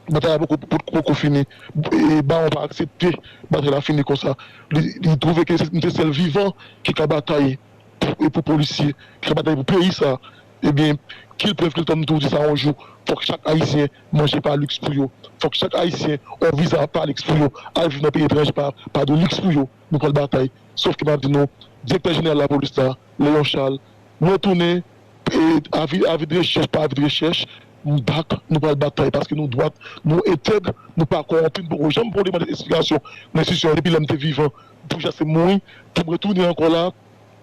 Batay la poko, poko, poko fini. E Bawon pa aksepte batay la fini konsa. Li, li twouve ke se, m se sèl vivan ki ka batay pou, e pou polisye, ki ka batay pou peyi sa, ebyen, kilprèv kiltan m toujou di sa yon jou, fòk chak Ayisyen manje pa liks pou yo. Fòk chak Ayisyen yon viza pa liks pou yo, al viv nan peyi etranje pa, pa de liks pou yo. Nou pral batay. Sòf ke m ap di nou, direktè jeneral lapolis la, Léon Charles, mwen tounen, e, avi, avi de rechèch pa avi de rechèch, m back, nou pral batay, paske nou dwat, nou entèg, nou pa kòwonpi, nou poko janm pran demann esplikasyon nan enstitisyon an depi lè m te vivan, pou jan se mouri, pou m retounen ankò la,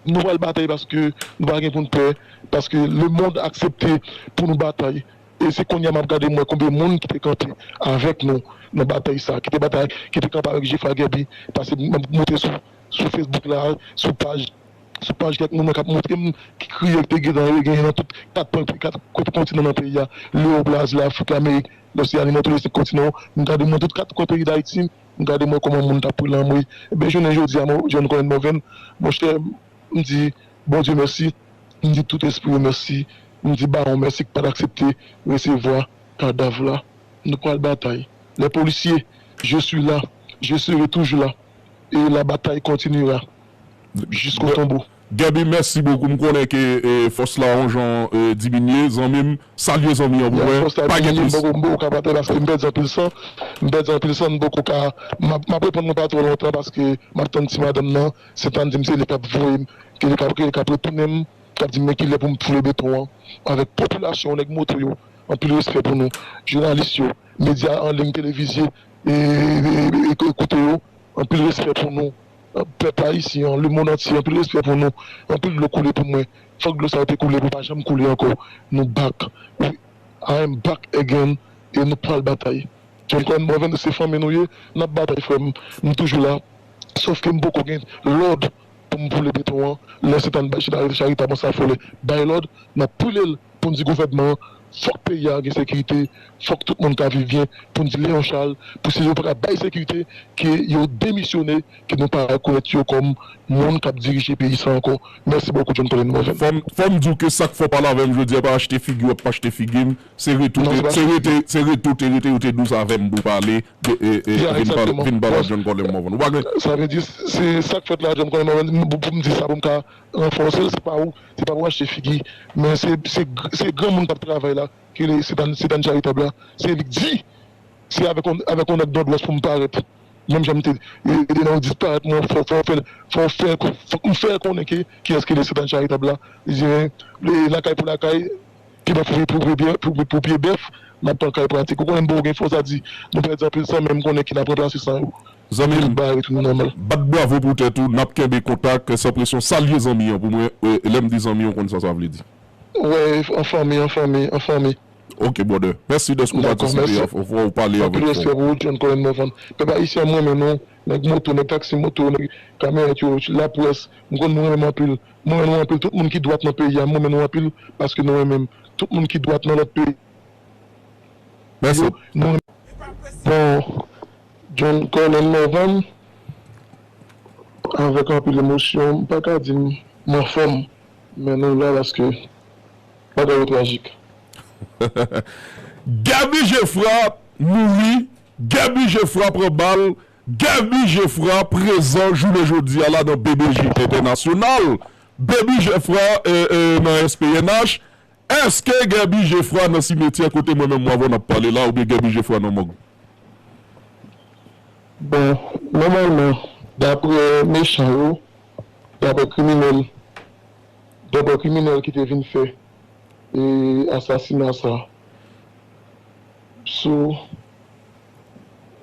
nou pral batay paske nou pa gen pou n pè, paske lemonn aksepte pou nou batay. E se kounye a m ap gade m wè konbyen moun ki te kanpe avèk nou nan batay sa, ki te batay, ki te kanpe avèk Jefra Gèbi, paske m ap monte sou, sou Facebook la, sou paj, sou paj kèk moun nan k ap montre m ki kriye ki te gentan genyen nan tout kat pwen, kat kote kontinan nan peyi a, Lewo, Brazil, Afrik, Amerik, Loseani, nan tou le senk kontinan yo. M gade m wè tout kat kwen peyi Dayiti, m gade m wè kòman moun t ap pran lanmò. Ebyen, jounen jodi a, mwen, John Colem Morvan, monchè, m di Bondye mèsi, m di tout espri yo mèsi, m di Bawon mèsi ki pa t aksepte resevwa kadav la. Nou pral batay. Lè polisye, Je suis là, je serai toujours là, et la bataille continuera jusqu'au tombeau. Gaby, mèsi bokou. M konnen ke e, fòs la yon jan e, diminye. Zanmi m, salye zanmi an pou mwen. Pa gen plis. M poko ka pale paske m pèdi anpil san. M pèdi anpil san, m poko ka. M ap reponn mwen pa twò lontan paske m ap tann ti madanm nan. Sentàn di m se li k ap voye m, ke li k ap retounen m, k ap di m men kilè pou m foule beton an. Avèk popilasyon, nèg moto yo, anpil respè pou nou. Jounalis yo, medya an liy, televizye, e, e, e, e, koute yo, anpil respè pou nou. Pèp ayisyen an, lemonn antye, anpil respè pou nou. Anpil dlo koule pou mwen. Fòk dlo sa yo te koule pou pa janm koule ankò. Nou back. We, I am back again. E nou pral batay. John Coleman Morvan, se fanmi nou ye. N ap batay, frè m. M toujou la. Sòf ke m poko gen lòd pou m boule beton an. Lè Sentàn bay Chita Charitab an sa fò lè bay lòd, n ap boule l pou n di gouvènman an, fòk peyi a gen sekirite, fòk tout moun ka viv byen, pou n di Leon Charles, pou si yo pa ka bay sekirite, ke yo demisyone, ke nou pa rekonèt yo kòm moun k ap dirije peyi sa ankò. Mèsi bokou, John Coleman Morvan. Fò m, fò m di w ke sa k fè w pale avè m jodi a pa achte figi w ap achte figi m, se rete w te, se rete, se rete w te rete, yo te dous avè m pou pale de, e, e, vin pale, vin pale ak John Coleman Morvan. Ou pa gen. Sa vle di, se sa k fèt la, John Coleman Morvan, pou, pou m di sa, pou m ka ranfòse l, se pa ou, se pa pou achte figi, men se, se, se granmoun k ap travay la, ki rele Sentàn, Sentàn Charitab la, se li k di, se avèk yon, avèk yon nèg Nòdwès pou m parèt. Menm jan m te, e, e, nan disparèt mwen, fò, fò fè, fò fè, fòk m fè konnen ke, kiyès ki rele Sentàn Charitab la. Li di, e, lakay pou lakay, pye bèf pou pye bèf, pou, pou pye bèf, n ap pran kay pratik. Ou konnen m poko gen fòs a di, nou pèdi anpil san, men m konnen ke n ap ranplase san yo. Zanmi m, bat bravo pou tèt ou, n ap kenbe kontak, san presyon. Salye zanmi an pou mwen, e, lè m di zanmi an, ou konn sa sa vle di. Wè, an fanmi, an fanmi, an fanmi. Ok, brother. Mèsi dèske w patisipe, fò w pale avèk nou. Anpil respè pou ou, John Coleman Morvan. Pèp ayisyen an, m renmen nou. Nèg moto, nèg taksi moto, nèg kamyonèt yo, laprès, m konn nou renmen m anpil. M renmen nou anpil. Tout moun ki dwat nan peyi a, m renmen nou anpil paske nou renmen m. Tout moun ki dwat nan lòt peyi yo, nou renmen m. Bon, John Coleman Morvan, avèk anpil emosyon, m pa ka di m anfòm, men nou la paske bagay yo trajik. Gaby Geffrard mouri, Gaby Geffrard pran bal, Gaby Geffrard prezan jounen jodi a la nan B B J Entènasyonal, Gaby Geffrard e, e, nan S P N H. Èske Gaby Geffrard nan simetyè kote mwen menm m avè w n ap pale la, oubyen Gaby Geffrard nan mòg? Bon, nòmalman, daprè mechan yo, daprè kriminèl, daprè kriminèl ki te vin fè e asasina sa sou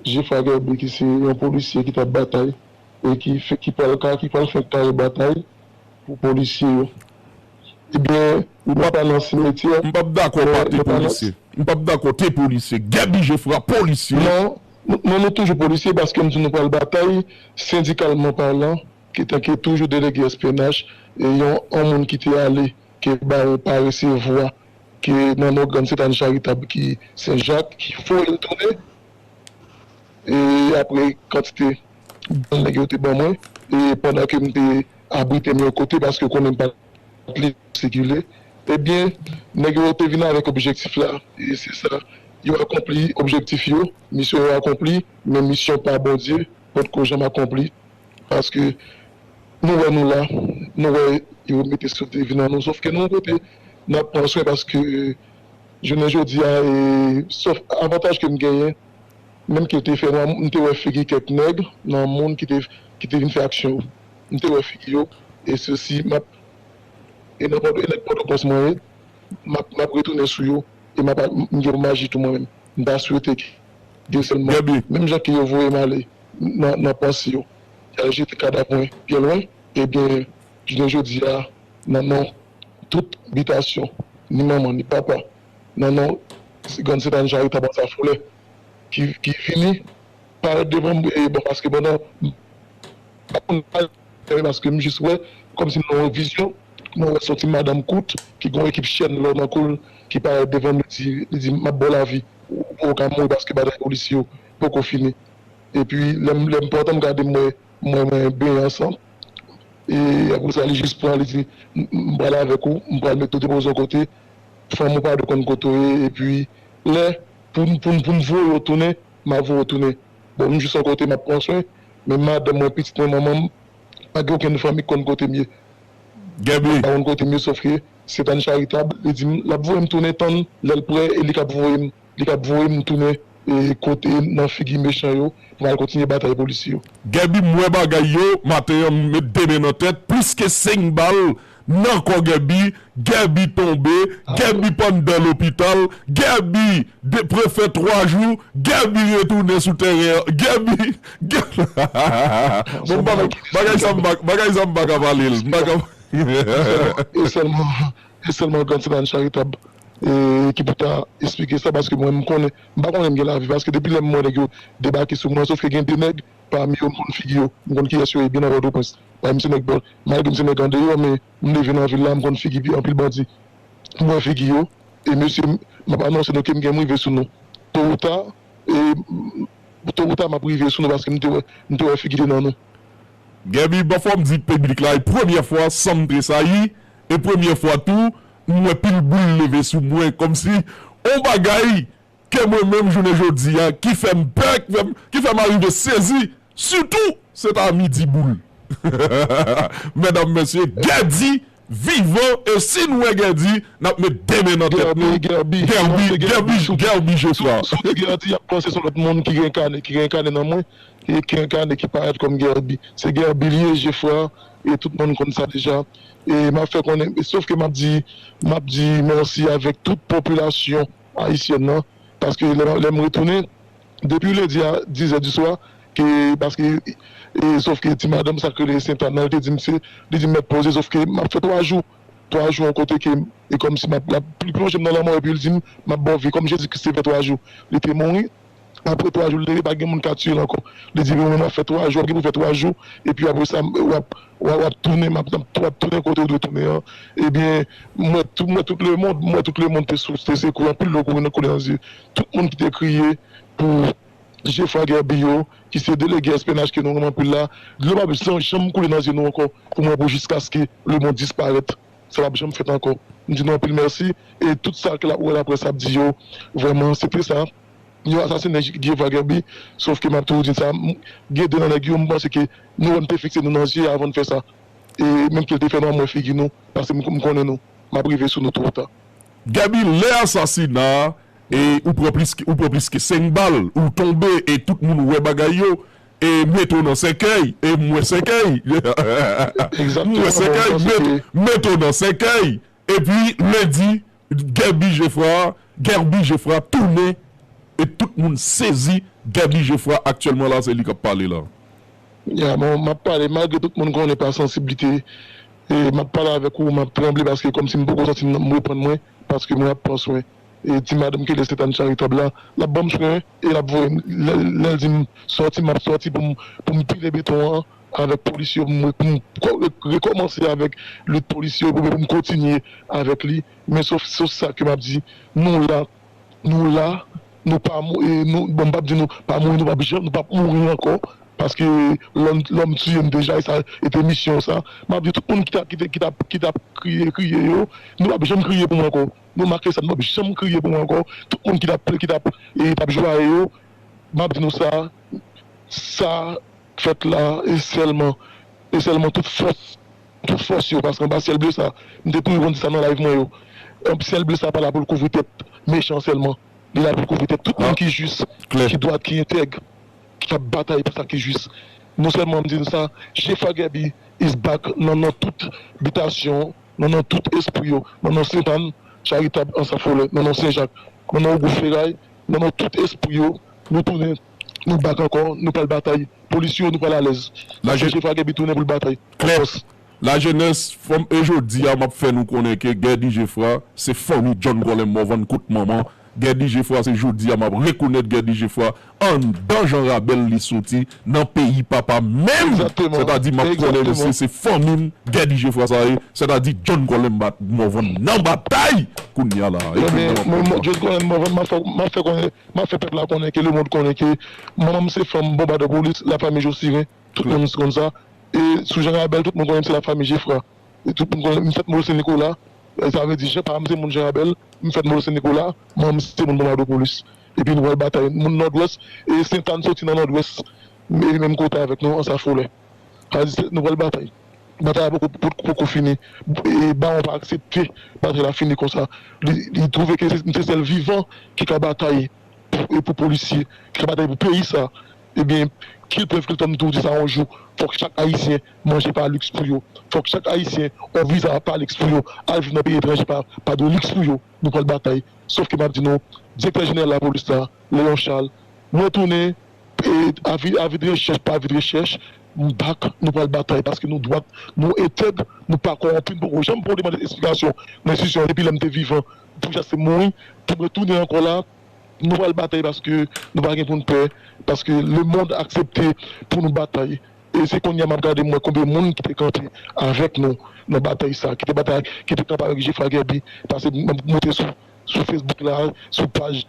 Geffrard Gaby ki se yon polisye ki t ap batay e ki, ki pral ka, ki pral fè kare batay pou polisye yo. Ebyen, li pa nan simetyè. M p ap dakò pa te polisye. M p ap dakò te polisye. Gaby Geffrard polisye. Non, non, nou toujou polisye paske m di nou pral batay, sendikalman palan, ki tanke toujou delege S P N H, e yon, yon moun ki te ale, ke baron pa resevwa, ke nan non Grann Sentàn Charitab ki Sen Jak, ki voye l tounen. E apre kantite bal nèg yo te ban mwen, e pandan ke m te abrite m yon kote, paske konnen m pa t libre sikile, ebyen, nèg yo te vin avèk objektif la, e se sa, yo akonpli objektif yo, misyon yo akonpli, men misyon pa Bondye potko janm akonpli, paske nou wè nou la, nou wè yo mete sou devin an nou, sòf ke nou yon kote n ap pran swen, paske jounen jodi a, e, sòf avantaj ke m genyen, menm ke te fè nwa, m te wè figi kèk nèg nan moun ki te, ki te vin fè aksyon yo. M te wè figi yo, e sesi, m ap, e nan Pòto, e nèg Pòtoprens mwen ye, m ap, m ap retounen sou yo, e m ap, m gen pou m aji tou mwen menm. M ta swete ke, ke sèlman, menm jan ke yo voye m ale nan, nan panse yo, y al jete kadav mwen byen lwen, ebyen, jounen jodi a, nan non tout bitasyon, ni manman, ni papa, nan non Grann Sentàn Charitab Anse à Fleurs, ki, ki vini parèt devan m, e bon, paske pandan, m pa konn pale, paske m jis wè, kòmsi m nan yon vizyon, mwen wè s on ti madanm kout, ki gen yon ekip chèn lò nan kou l, ki parèt devan m, li di, li di, "M ap ba w lavi, ou, ou poko ka mouri paske batay polisye yo poko fini." Epi, lè m, lè m pantan m gade, m wè, m wè mwen benyen an san. E apre sa, li jis pran, li di, "M, m, m pral avèk ou, m pral mete w depoze w kote, fanmi w pa dwe konn kote w ye, epi lè, pou n, pou n, pou n voye w tounen, m a voye w tounen." Bon, m jis yon kote m ap pran swen, men madanm mwen, pitit mwen, manman m, pa gen okenn fanmi k konn kote m ye. Gèbi. Pa konn kote m ye, sòf ke Sentàn Charitab, li di m, l ap voye m tounen tann lè l prè e li k ap voye m, li k ap voye m tounen e kote nan figi mechan yo pou m al kontinye batay polisye yo. Gèbi, m wè bagay yo, maten an, m met de men nan tèt, plis ke senk bal nan kò Gèbi, Gèbi tonbe, Gèbi pandan lopital, Gèbi de, prefè twa jou, Gèbi retounen sou tèren an, Gèbi, Gèbi. Bon, bagay, bagay sa m pa, bagay sa m pa ka pale l, m pa ka. E sèlman, e sèlman Grand Sentàn Charitab e ki pou ta esplike sa, paske mwen, m konnen, m pa konnen m gen lavi, paske depi lè m wè nèg yo debake sou mwen, sòf ke gen de nèg pami yo, m konn figi yo, m konn kiyès yo ye byen nan Pòtoprens. Pami se nèg, malgre m se nèg andeyò, men m leve nan vil la, m konn figi anpil bandi. M wè figi yo, e mesye, m ap anonse nou ke m gen m rive sou nou. To ou ta, e, to ou ta, m ap rive sou nou paske m te wè, m te wè figi te nan nou. Gèbi, bon, fò m di piblik la, e premyè fwa, san m tresayi, e premyè fwa tou, m wè pil boul leve sou mwen, kòmsi on bagay ke mwen menm, jounen jodi a, ki fè m pè, ki fè m, ki fè m arive sezi, sitou, se ta midi boul. Medam, mesye, Gèdi vivan, e si n wè Gèdi, n ap met de men nan tèt nou. Gèbi, Gèbi, Gèbi, Gèbi Jefra. Si w te Gèdi, y ap panse se yon lòt moun ki renkane, ki renkane nan mwen, e ki renkane, ki parèt kòm Gèbi. Se Gèbi li ye, Jefra, e tout moun konn sa deja. E m ap fè konnen, sòf ke m ap di, m ap di mèsi avèk tout popilasyon ayisyèn nan, paske lè, lè m retounen, depi lendi a dizè di swa, ke, paske, e, sòf ke ti madanm sa k rele Sentàn nan, li te di m se, li di m mèt poze, sòf ke m ap fè twa jou, twa jou yon kote ke, e kòmsi m ap, l ap pli plonje m nan lanmò, epi li di m, m ap ba w vi, kòm Jezi Kris te fè twa jou, li te mouri, apre twa jou, li leve, pa gen moun ka tiye l ankò. Li di, mwen, m ap fè twa jou, w ap gen pou fè twa jou, epi apre sa, w ap, w ap, w ap tounen, m ap, w ap tounen kote w dwe tounen an. Ebyen, m wè tout, m wè tout lemonn, m wè tout lemonn te sou, te sekouye, anpil dlo kouri nan, koule nan zye. Tout moun ki te kriye pou Jefra Guerby yo, ki se delege S P N H ke nou renmen anpil la, dlo p ap janm, janm koule nan zye nou ankò pou mwen, pou jiskaske lemonn disparèt. Sa p ap janm fèt ankò. M di nou anpil mèsi, e tout sa ke la, wè laprès ap di yo, vrèman, se te sa. Yo asasinen Jefra Guerby, sòf ke m ap toujou di sa, m, gen de nan nèg yo, m panse ke nou wè m te fikse nou nan zye avan n fè sa. E menm ke l te fè nou, mwen figi nou, paske m, m konnen nou. M ap rive sou nou to ou ta. Gèbi, lè asasina a, e ou pran plis ke, ou pran plis ke senk bal, ou tonbe, e tout moun wè bagay yo, e mete w nan sèkèy, e m wè sèkèy. M wè sèkèy, met, mete w nan sèkèy. Epi lendi, Guerby Jefra, Guerby Jefra tounen, e tout moun sezi, Guerby Jefra aktyèlman la, se li k ap pale la. Ya, bon, m ap pale, malgre tout moun konnen pa sansiblite, e m ap pale avèk ou, m ap tranble, paske kòmsi m poko santi m reprann mwen, paske mwen ap pran swen. E ti madanm ki rele Sentàn Charitab la, l ap ban m swen, e l ap voye m, lè, lè l di m sòti, m ap sòti pou m, pou m pile beton an avèk polis yo, pou m, pou m kò-, re-, rekòmanse avèk lit polis yo, pou, pou m kontinye avèk li. Men sòf, sòf sa ke m ap di, nou la, nou la, nou pa mou-, e nou, bon, m p ap di nou pa mouri, nou p ap janm, nou p ap mouri ankò, paske lòm, lòm tiye m deja, e sa, e te misyon sa. M ap di tout moun ki t ap, ki te, ki t ap, ki t ap kriye, kriye yo, nou p ap janm kriye pou mwen ankò. Nou make sa, nou p ap janm kriye pou mwen ankò. Tout moun ki t ap, ki t ap, e t ap jwaye yo, m ap di nou sa, sa fèt la, e sèlman, e sèlman tout fòs, tout fòs yo, paske anba syèl ble sa, m te toujou konn di sa nan live mwen yo. Syèl ble sa pa la pou l kouvri tèt mechan sèlman. Li la pou l kouvri tèt tout moun ki jis, ki dwat, ki entèg, ki ap batay pou sa ki jis. Non sèlman m di nou sa, Jefra Guerby is back nan, nan tout bitasyon, nan, nan tout espri yo, nan non Sentàn Charitab Ansafolè, nan non Senjak, nan non Ogou Feray, nan non tout espri yo, nou tounen, nou back ankò, nou pral batay. Polis yo, nou pral alèz. Paske Jefra Guerby tounen pou l batay. Klè. Lajenès, fanm, e jodi a, m ap fè nou konnen ke Guerby Jefra se fanmi John Colem Morvan kout manman. Guerby Jefra, se jodi a m ap rekonèt Guerby Jefra anndan jan rabèl li soti nan peyi papa menm. Sètadi, m ap konnen misye se fanmi m, Guerby Jefra sa ye, sètadi John Colem Morvan nan batay kounye a la. Ebyen, mwen, mwen, John Colem Morvan, m ap fè, m ap fè konnen, m ap fè pèp la konnen ke lemonn konnen ke manman m se fanm Bonbadè Polis, lafanmi Josiren. Tout moun konn sa. E sou Jan Rabèl, tout moun konnen m se lafanmi Jefra. E tout moun konnen m fèt Molo Sen Nikola. E sa vle di, Jan, papa m se moun Jan Rabèl, m fèt Molo Sen Nikola, manman m se moun Bonbadè Polis. Epi nou pral batay. Moun Nòdwès, e Sentàn soti nan Nòdwès, e menm kote avèk nou, Anse à Follet. Sa di, se, nou pral batay. Batay la poko, poko, poko fini. E Bawon pa aksepte batay la fini konsa. Li, li twouve ke se, se sèl vivan ki ka batay pou, e pou polisye, ki ka batay pou peyi sa. Ebyen, kil prèv, kil tan m toujou di sa yon jou, fòk chak Ayisyen manje pa liks pou yo. Fòk chak Ayisyen, yon viza pa liks pou yo. Al viv nan peyi etranje pa, pa de liks pou yo. Nou pral batay. Sòf ke m ap di nou, direktè jeneral lapolis la, Léon Charles, mwen tounen, e, avi, avi de rechèch, pa avi de rechèch, m bak, nou pral batay, paske nou dwat, nou entèg, nou pa kòwonpi, nou poko janm pran demann esplikasyon nan enstitisyon an depi lè m te vivan, pou jaste mouri, pou mwen tounen ankò la, nou pral batay paske nou pa gen pou n pè, paske lemonn aksepte pou nou batay. E se kounye a m ap gade m wè konbyen moun ki te kanpe avèk nou nan batay sa, ki te batay, ki te kanpe avèk Jefra Guerby, paske m ap monte sou, sou Facebook la, sou paj,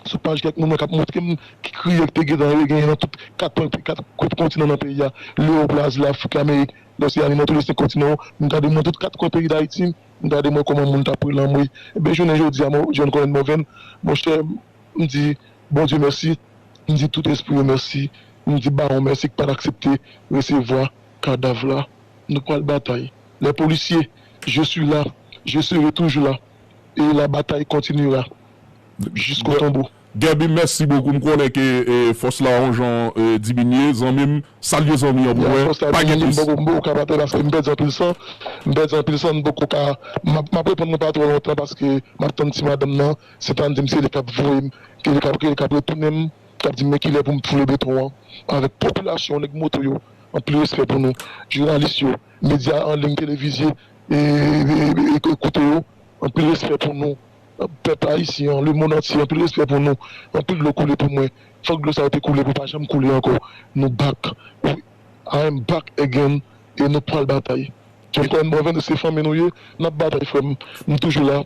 sou paj kèk moun mwen k ap montre m ki kriye ki te gentan genyen nan tout kat kwen, kat, kat kontinan nan peyi a, Lewòp, Lazi, Lafrik, Lamerik, Loseani, nan tou le senk kontinan yo, m gade m nan tout kat kwen peyi Dayiti, m gade m wè kòman moun t ap rele anmwe. Ebyen, jounen jodi a, mwen, John Colin Morvan, monchè, m di Bondye mèsi, m di tout espri yo mèsi, m di Bawon mèsi ki pa t aksepte resevwa kadav la. Nou pral batay. Les policiers, je suis là, je serai toujours là, et la bataille continuera jusqu'au tombeau. Guerby, mèsi bokou. M konnen ke, e, fòs la yon jan, e, diminye. Zanmi m, salye zanmi an pou mwen. Fòs la pa gen diminye, m plis. Poko, m poko ka batay paske m pèdi anpil san. M pèdi anpil san, m poko ka, m ap, m ap reponn nou pa twò lontan paske m ap tann ti madanm nan. Sentàn di m se li k ap voye m, ke li k ap, ke li k ap retounen m, k ap di m men kilè pou m foule beton an. Avèk popilasyon, nèg moto yo, anpil respè pou nou. Jounalis yo, medya an liy, televizye, e, e, e, e, koute yo, anpil respè pou nou. Pèp ayisyen an, lemonn antye, anpil respè pou nou. Anpil dlo koule pou mwen. Fòk dlo sa yo te koule pou pa janm koule ankò. Nou back. We, I am back again. E nou pral batay. John Colin Morvan, se fanmi nou ye. N ap batay, frè m. M toujou la.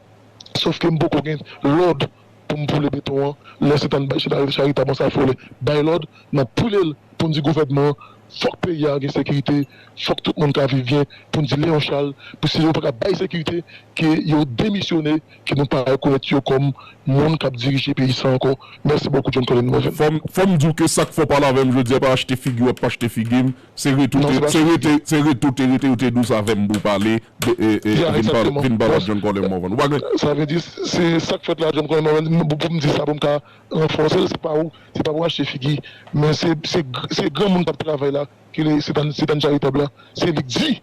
Sòf ke m poko gen lòd pou m boule beton an. Lè Sentàn bay, Sentàn Charitab Anse à Follet bay lòd, n ap boule l pou n di gouvènman an, fòk peyi a gen sekirite, fòk tout moun ka viv byen, pou n di Léon Charles, pou si yo pa ka bay sekirite, ke yo demisyone, ke nou pa rekonèt yo kòm moun k ap dirije peyi sa ankò. Mèsi bokou, John Colin Morvan. Fò m, fò m di w ke sa k fè w pale avè m jodi a pa achte figi w, ap achte figi m. Se rete w te, se rete, se rete w te rete, ou te dous avè m pou w pale, de, e, e, vin pale, vin pale ak John Colin Morvan. Ou pa gen... Sa vle di, se sa k fèt la, John Colin Morvan, pou, pou m di sa, pou m ka ranfòse l, se pa ou, se pa pou achte figi. Men se, se, se granmoun k ap travay la, ki le, Sentàn, Sentàn Charitab la. Se li k di,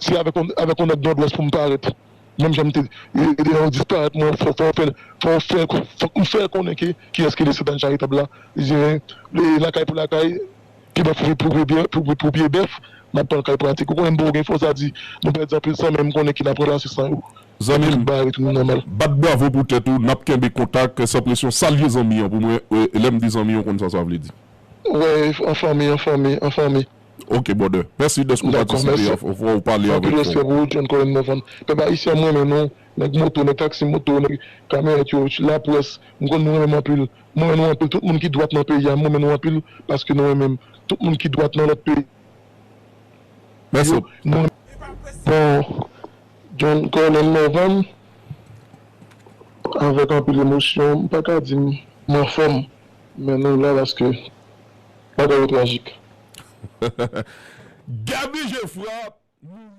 se avèk yon, avèk yon nèg Nòdwès pou m parèt. Menm jan m te, e, e, e, disparèt, mwen, fò, fò, fè, fò, fè, fòk m fè konnen ke, kiyès ki le Sentàn Charitab la. Li di, e, lakay pou lakay, ki bèf pou, pou, pou, pou, pou, pou pye bèf, n ap pran kay pratik. Ou konnen m poko gen fòs a di, nou pèdi anpil san, men m konnen ke n ap ranplase san yo. Zanmi m, tout bagay retounen nòmal. Bat bravo pou tèt ou, n ap kenbe kontak, san presyon. Salye zanmi an pou mwen, e, lè m di zanmi an, ou konn sa sa vle di. Wè, an fanmi, an fanmi, an fanmi. Ok, brother. Mèsi dèske ou patisipe, w pale avèk nou. Anpil respè pou ou, John Colin Morvan. Pèp ayisyen, mwen renmen nou. Nèg moto, nèg taksi moto, nèg kamyonèt yo, laprès, m konn nou renmen m anpil. Mwen renmen nou anpil. Tout moun ki dwat nan peyi a, mwen renmen nou anpil paske nou renmen m. Tout moun ki dwat nan lòt peyi yo, mwen renmen. Bon, John Colin Morvan, avèk anpil emosyon, m pa ka di m, m anfòm, men nou la paske bagay yo trajik. Gaby Geffrard mouri.